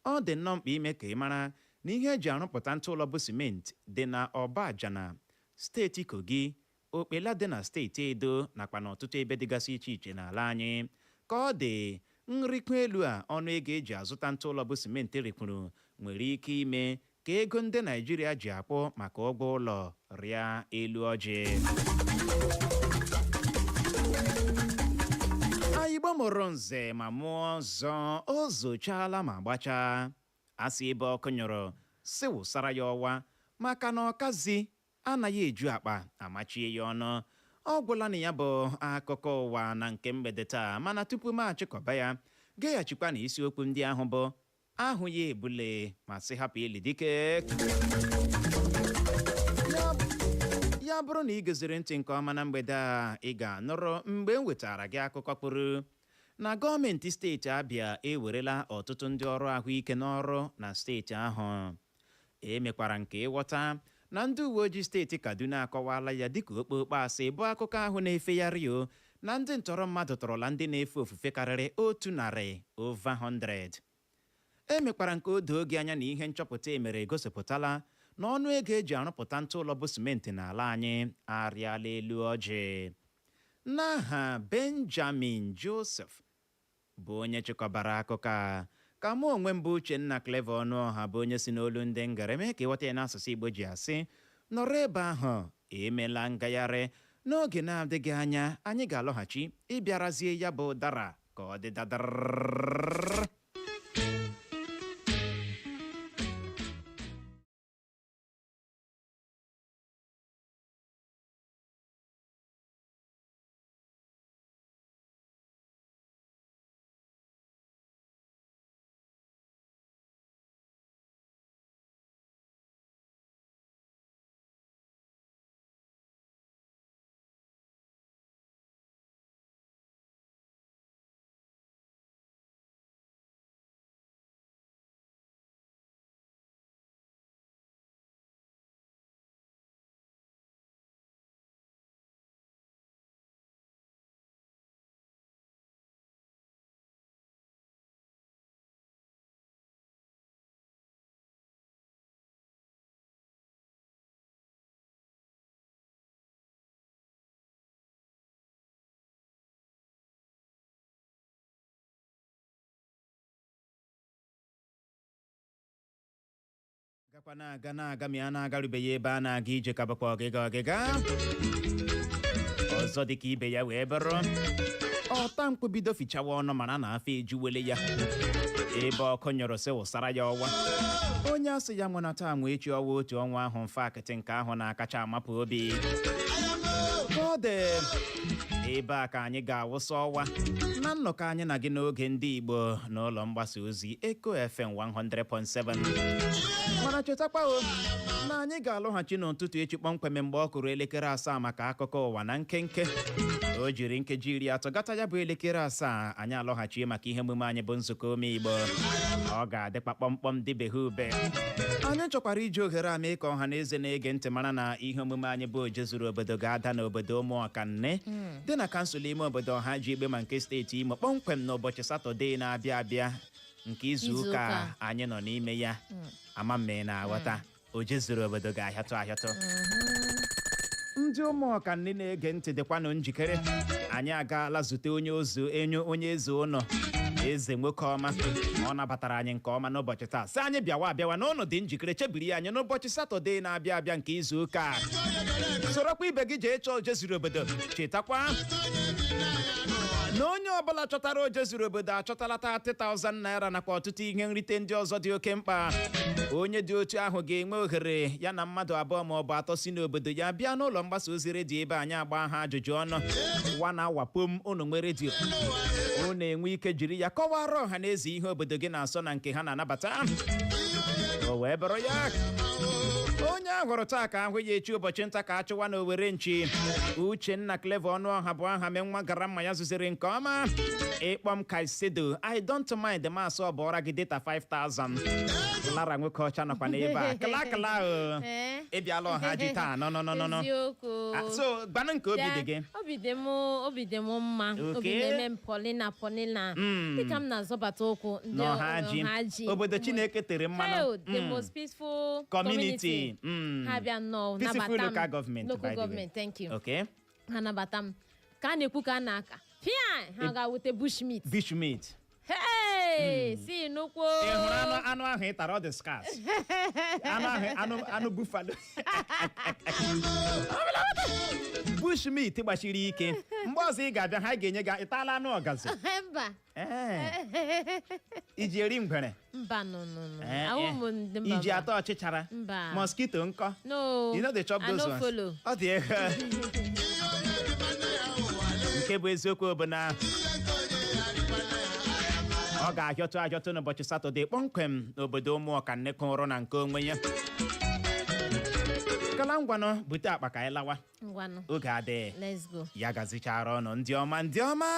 Ọ dị nnọọ mkpa ime ka ị mara na ihe eji arụpụta ntụ ụlọ bụ simenti dị na Ọbajana, steeti Kogi, Okpela dị na steeti Edo nakwa n'ọtụtụ ebe dịgasị iche iche n'ala anyị. Ka ọ dị, nrịkwa elu a ọnụ ego eji azụta ntụ ụlọ bụ simenti rịkwuru nwere ike ime ka ego ndị Naijiria ji akwụ maka ụgwọ ụlọ rịa elu ọjị. Igbo mụrụ nze ma mụọ ọzọ, o zochala ma gbachaa. Asị ebe ọkụ nyụrụ si wụsara ya ọwa, maka na ọkazi anaghị eju akpa amachie ya ọnụ. Ọ gwụla na ya bụ akụkọ ụwa na nke mgbede taa, mana tupu m achịkọba ya, geghachikwa na isiokwu ndị ahụ bụ ahụ ya ebule ma sị hapụ ili dike. Ya bụrụ na ị geziri ntị nke ọma na mgbede a, ị ga-anụrụ mgbe m wetara gị akụkọ kpụrụ na gọọmenti steeti Abịa ewerela ọtụtụ ndị ọrụ ahụike n'ọrụ na steeti ahụ. E mekwara nke ịghọta na ndị uwe ojii steeti Kaduna akọwala ya dịka okpokpo asị bụ akụkọ ahụ na-efegharị o na ndị ntọrọ mmadụ tọrọla ndị na-efe ofufe karịrị 100, over 100. E mekwara nke o doo gị anya na ihe nchọpụta emere egosipụtala na ọnụ ego eji arụpụta ntụ ụlọ bụ simenti n'ala anyị arịala elu ọjị. N'aha Benjamin Joseph bụ onye chịkọbara akụkọ a, ka mụ onwe m bụ Uchenna Clever Ọnụọha bụ onye si n'olu ndị ngara mee ka ịghọta ya n'asụsụ Igbo ji asị nọrọ ebe ahụ emela ngagharị. N'oge na-adịghị anya anyị ga-alọghachi ịbịarazie ya bụ ụdara ka ọ dị dadara. Gakwa na-aga na-aga ma ya na-agarubeghị ebe a na-aga ije, ka bụkwa ọgịga ọgịga ọzọ dịka ibe ya wee bụrụ ọta mkpu bido fichawa ọnụ mara na afọ ejuwele ya. Ebe ọkụ nyụrụ sị wụsara ya ọwa. Onye asị ya nwụnata anwụ echi ọwa otu ọnwa ahụ mfe akịtị nke ahụ na-akacha amapụ obi. Ka ọ dị, ebe a ka anyị ga-awụsa ọwa na nnọkọ anyị na gị n'oge ndị Igbo n'ụlọ mgbasa ozi Eko FM 100.7. Mana chetakwa o na anyị ga-alọghachi n'ụtụtụ echi kpọmkwem mgbe ọ kụrụ 7:00 maka akụkọ ụwa na nkenke. O jiri nkeji 30 gata ya bụ 7:00, anyị alọghachie maka ihe omume anyị bụ nzukọ ome Igbo. Ọ ga-adịkwa kpọmkpọm dịbeghị ube. Anyị chọkwara iji ohere a mee ka ọha na eze na-ege ntị mara na ihe omume anyị bụ oje zuru obodo ga-ada n'obodo Ụmụọkanne dị na kansụl ime obodo ọha ji egbe ma nke steeti Imo kpọmkwem n'ụbọchị Satọdee na-abịa abịa. Nke izu Izu ụka ụka. anyị nọ n'ime ya. Ama mme na-aghọta, o jezuru obodo ga-ahịatụ ahịatụ. Ndị ụmụọka, ndị na-ege ntị, dịkwanụ njikere. Anyị agaala zute onye ozu enyo, onye eze ụnọ, eze nwoke ọma. Ọ nabatara anyị nke ọma n'ụbọchị taa, sị anyị bịawa abịawa na ụnụ dị njikere, chebiri anyị n'ụbọchị Satọde na-abịa abịa nke izu ụka a. Sorokwa ibe gị jee chọọ ojezuru obodo. Chetakwa na onye ọbụla chọtara ojezuru obodo achọtala 30,000 naira nakwa ọtụtụ ihe nrite ndị ọzọ dị oke mkpa. Onye dị otu ahụ ga-enwe ohere ya na mmadụ abụọ ma ọ bụ atọ si n'obodo ya bịa n'ụlọ mgbasa ozi redio ebe anyị agba ha ajụjụ ọnụ wa na awapom. Unu nwee redio, unu enwe ike jiri ya kọwara ọha na eze ihe obodo gị na-asọ na nke ha na-anabata. O wee bụrụ ya, onye a hụrụ taa ka ahụ ya echi. Ụbọchị nta ka achụwa na owere nchi. Uchenna Clever Ọnụọha bụ aha mee nwa gara mma ya zuziri nke ọma. Ịkpọ m Kaisedo, I don't mind. Masị ọ bụọra gị data 5000. Lara nwoke ọcha nọkwa n'ebe a. Kala kala o. Ee? Ị bịala ọha ji taa. No, no, no, no, no. Eziokwu. Ah, so gbanụ nke obi dị gị. Obi dị m mma. Obi na-eme m polina polina dịka m na-azọbata ụkwụ ndị n'ọha ji. Ọha ji. Obodo Chineke tere mmanụ. Hell, the most peaceful community. community. Ha bịa nnọọ Peaceful nabata m. local government, by Local the way. government, thank you. Ha nabata m ka a na-ekwu ka a na-aka fia, ha ga-wute bushmeat. Bushmeat. Hey, si nnukwu. Ị hụrụ anụ ahụ ị tara? Ọ dị scarce. Anụ ahụ, anụ buffalo, bushmeat gbachiri ike. Mgbe ọzọ ị ga-abịa, ha ga-enye gị. Ị taala anụ ọgazi? Mba. Ee. Iji eri ngwere? Mba, no, no, no. Ee, Ahụ eh. m ndị mba. Iji Mba. ata ọchịchara? Mba. Mosquito nkọ? No. You know they chop I those no ones. follow. Ọ dị ego. Nke bụ eziokwu bụ na ọ ga-ahịọtụ ahịọtụ n'ụbọchị Satọde kpọmkwem n'obodo Ụmụọka nnekọrọ na nke onwe ya. Kala, ngwanụ, bute akpa ka anyị lawa. Ngwanụ. Oge adịghị. Let's go. Ya gazichara ọnụ, ndị ọma, ndị ọma.